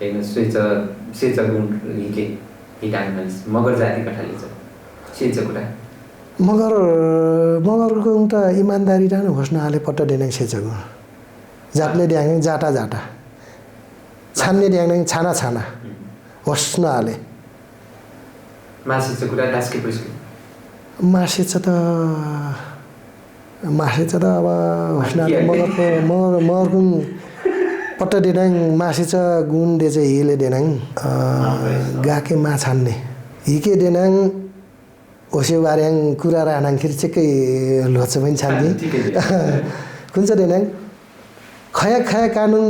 होइन सेच गुण हिटे हिटाङ मानिस मगर जाति कथा लिएछ सेच कुरा मगरको त इमान्दारी र होस्न हाले पट्ट देनाङ सेचको जातले ड्याङ जाटा छान्ने ड्याङ छाना होस्न हाले मासेच कुरा डास्के परिस्के मासेच त अब होस्न हाले मगरको पट्ट देनाङ मासेच गुण दे चाहिँ हिले देनाङ गाके माछान्ने हिके देनाङ ओसे बार्याङ कुरा रानाङखेरि चेक्कै लोच पनि छान्ने कुन चाहिँ देनाङ खया कानुङ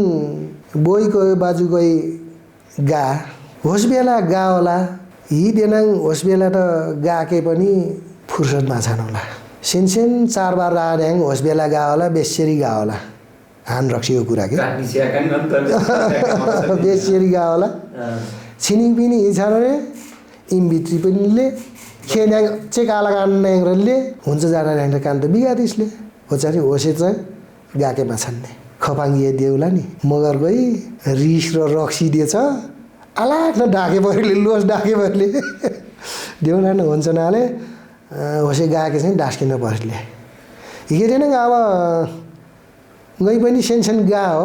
बोइ गयो बाजु गई गा होस बेला गा होला हि देनाङ होस बेला त गाके पनि फुर्सदमा छानौला सेनसेन 4 बार राड्याङ होस बेला गा होला बेसेरी गा होला हान रक्सियो कुरा के बेसेरी गा होला छिनिङ पनि हिछाने इम्बित्री पनिले खेन्याङ चेक आला कान्याङले हुन्छ जाडा ल्याङ कान त बिगादिसले होचारी होसे चाहिँ गाकेमा छान्ने खपाङ्गिए देउला नि मगर गई रिस र रक्सी दिएछ आलाक न ढाके भएले लोस ढाके भएले देउला न हुन्छ नाले होसे गाके चाहिँ डास्किन पर्सले हिँडेन अब गई पनि सेनसेन गा हो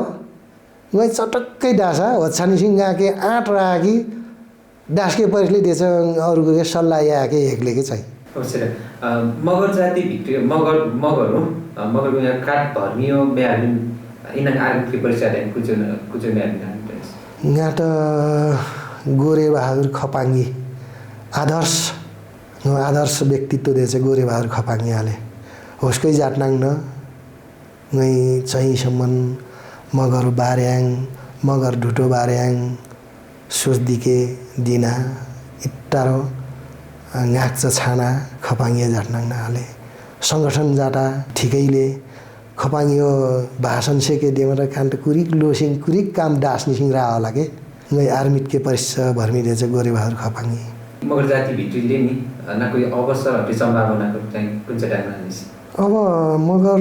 गई चटक्कै डासा होछानीसिङ गाके आँट राखी डास्के परिसले दिएछ अरूको सल्लाह याके हेक्लेकै चाहिँ मगर जाति भित्र मगर हो मगर यहाँ काट धर्मियो ब्यालिन इनाङ आर्मी परिचय कुचो यहाँ त गोरे बहादुर खपाङ्गी आदर्श व्यक्तित्व दिएछ गोरे बहादुर खपाङ्गी हाले होसकै जाटनाङ न चाहिँसम्म मगर बार्याङ मगर ढुटो बार्याङ सोचदिके दिना इट्टारो गाक्छ छाना खपाङ्गे जाट्नाङ हाले सङ्गठन जाटा ठिकैले खपाङ्यो भाषण सेके देमर कान्ट कुरिक लोसिङ कुरिक काम डास्निसिङ रा होला के गई आर्मिट के परिश्र भर्मिले चाहिँ गोरे बहादुर खपाङ्गे मगर जाति भित्रले नि न कोही अवसरहरू सम्भावनाको चाहिँ कुन चाहिँ टाइममा निस अब मगर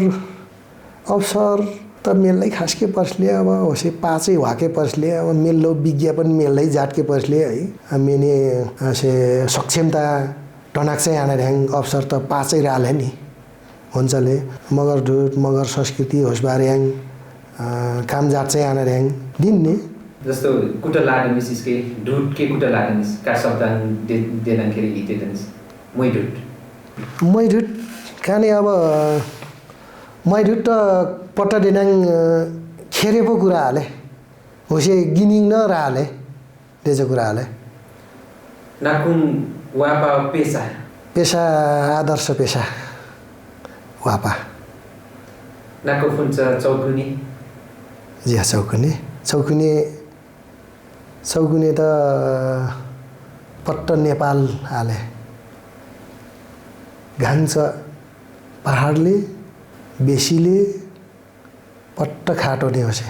अवसर त मेल्दै खासके पर्सले अब होसे पाचै वाके पर्सले अब मेल्लो विज्ञापन मेल्दै जाटके पर्सले है मेने से सक्षमता टनाक चाहिँ आना ढ्याङ अवसर त पाचै राल नि हुन्छले मगर ढुट मगर संस्कृति होसबार्याङ काम जाट चाहिँ आना ढ्याङ दिन्ने जस्तो कुटा लाडे मिसिसके ढुट के कुटा लाडे मिस का शब्द देनाखेरि हिते दन्स मै ढुट काने अब मै ढुट त पट्टा देनाङ खेरे पो कुरा हाले होसे गिनिङ न राले देजो कुरा हाले नाकुम वापा पेसा आदर्श पेसा वापा नाको फुन्छ चौकुनी जी चौकुने त पट्ट नेपाल हाले घान्छ पहाडले बेसीले पट्ट खाटो नै होसे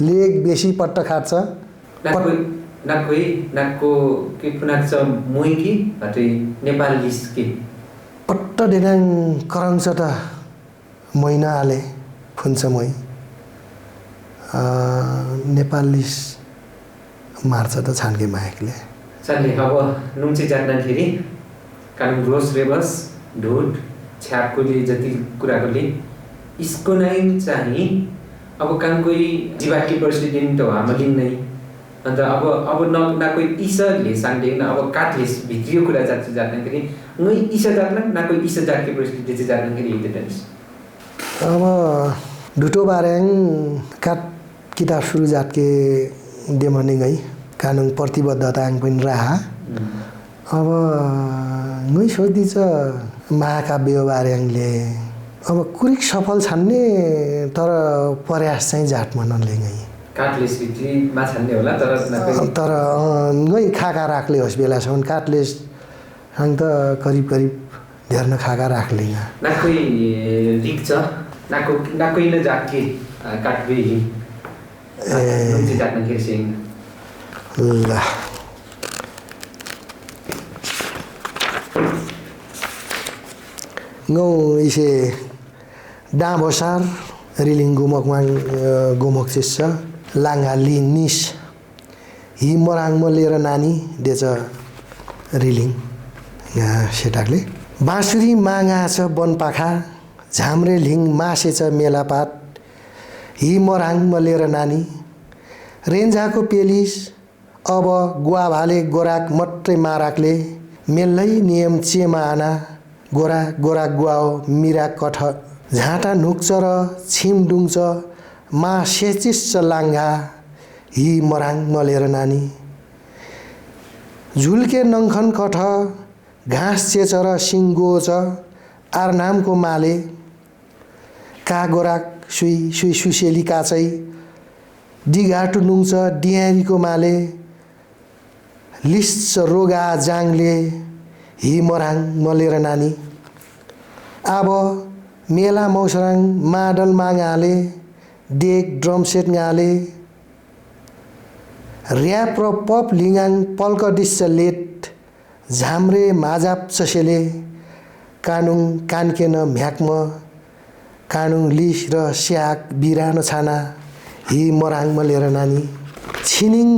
लेक बेसी पट्ट खाट्छ नाको के फुनाक्छ मोइ कि अटे नेपाल लिस के पट्ट देनाङ कराउँछ त महिना हाले फुन्छ मै नेपाल लिस मार्छ त छानके मायकले चाले अब नुम्चे जाट्दाखेरि कानुन रोस रेबस ढुट छ्यापकोले जति कुराकोले इसको नै चाहिँ अब कानकोही जीवाकी प्रेसिडेन्ट हो हामीले नै अन्त अब न कोही ईसले सान्डेन अब काटलेस भित्रियो कुरा जाट्दाखेरि नै ईसा जाट्ला न कोही ईसा जाटके प्रेसिडेन्ट चाहिँ जाट्दाखेरि हिँड्दै जान्छ अब ढुटो बार्याङ काट किताब सुरु जाटके देमने गई कानुन प्रतिबद्धता पनि राहा अब मै सोधिन्छ महाकाव्य बार्याङले अब कुरिक सफल छान्ने तर प्रयास चाहिँ जाटमा नलेङै काटलेस भित्रीमा छान्ने होला तर नै खाका राख्ले होस् बेलासम्म काटलेस त करिब धेर न खाका राख्ले नाकै रिक्छ नाकै न जाटके काटबे जाट्न खेर्सिङ ल गौ इसे डाँबोसार रिलिङ गोमक चिस लाङ्गा लि निस हि मराङमा लिएर नानी देछ रिलिङ सेटाकले बाँसुरी मागा छ वनपाखा झाम्रे लिङ मासेछ मेलापात हि मराङमा लिएर नानी रेन्जाको पेलिस अब गुवाभाले गोराक मट्रै माराकले मेल्लै नियम चेमा आना गोरा गुवाओ मिरा कठ झाँटा नुक्छ र छिम डुङ्छ मा सेचिस लाङ्गा हि मराङ मलेर नानी झुल्के नङ्खन कठ घाँस चेचर सिङ्गो छ आर नामको माले का गोराक सुई सुसेली काचै डिघाटु नुङ्छ डियारीको माले लिस रोगा जाङले हि मराङ मलेर नानी अब मेला मौसराङ माडल मागाले डेक ड्रम सेट गाले ऱ्याप र पप लिङाङ पल्क डिस्स लेट झाम्रे माजाप चसेले कानुङ कान्केन म्याक्म कानुङ लिस र स्याक बिरानो छाना हि मराङ मलेर नानी छिनिङ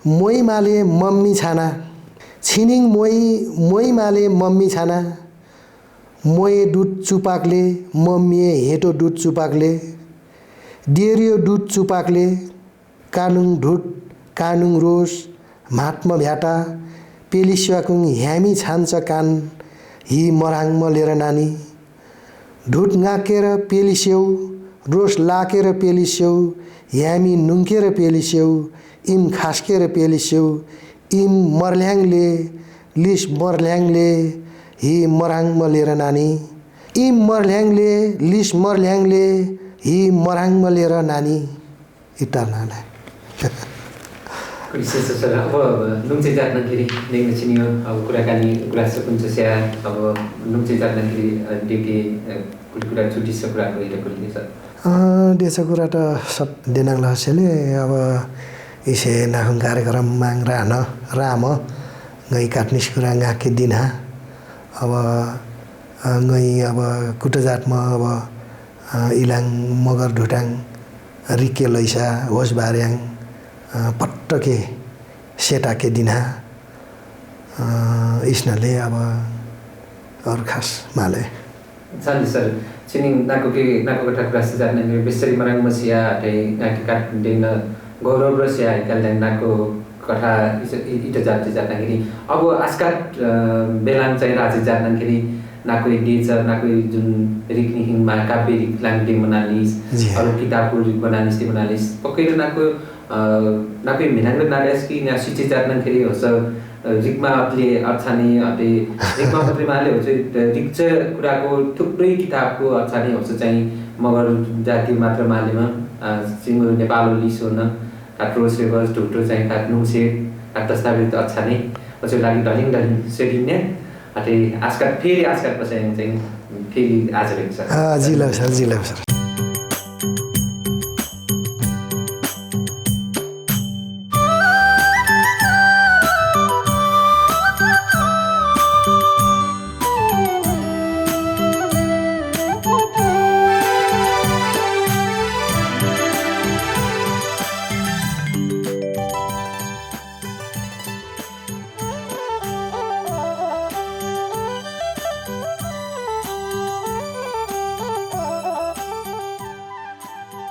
मोइ माले मम्मी छाना छिनिङ मोइ माले मम्मी छाना मोए दुध चुपाकले मम्मिए हेटो दुध चुपाकले डेरियो दुध चुपाकले कानुङ ढुट कानुङ रोस महात्मा भ्याटा पेलिस्याकुङ ह्यामी छान्छ कान हि मराङ मलेर नानी ढुट गाकेर पेलिस्यौ रोस लाकेर पेलिस्यौ ह्यामी नुङ्केर पेलिस्यौ इम खास्केर पेलिस्यौ इम मर्ल्याङले लिस मर्ल्याङले हि मराङ मलेर नानी इ मर्ल्याङले लिस मर्ल्याङले हि मराङ मलेर नानी इटार्नालाई विशेष सर अब नुम्चे जाँदाखेरि देख्न छिनियो अब कुराकानी गुराँस कुन स्या अब नुम्चे जाँदाखेरि डेके कुरा छुटिस कुराको हेरेको लिन्छ देशा कुरा त सब देनाङ लहसेले अब इसे नाखुङ कार्यक्रम माग राम गई काट्निस कुरा गाके दिना अब गई अब कुटजातमा अब इलाङ मगर ढुटाङ रिके लैसा होस बार्याङ पट्टके सेटाके दिना इसनाले अब अरू खास माले साली सर चिनिङ नाको कथा ग्रास जाने बेसरी मराङ मसिया ते नाकी काट दिन गौरव रसिया कल्याण नाको कथा इटा जाँदाखेरि अब आजकाल बेलाङ चाहिँ राज्य जाँदाखेरि नाको डेच नाको जुन रिक्निहिङमा काव्य रिक्लाङ मनालिस अरू किताबको बनालिस बनालिस पक्कै नाको मिनाङ नालिस कि ना सिचे जाँदाखेरि होस् रिकमा अपले अर्थाने अपे रिकमा पत्रिमाले हुन्छ रिक चाहिँ कुराको थुप्रै किताबको अर्थाने हुन्छ चाहिँ मगर जाति मात्र मालेमा सिङ्गो नेपाल लिस हुन काट्रो सेवस ढुटो चाहिँ काट्नु से दस्तावेज अर्थाने पछि लागि ढलिङ सेडिने अते आजकल फेरि आजकल पछि चाहिँ फेरि आज रहेछ जिल्ला सर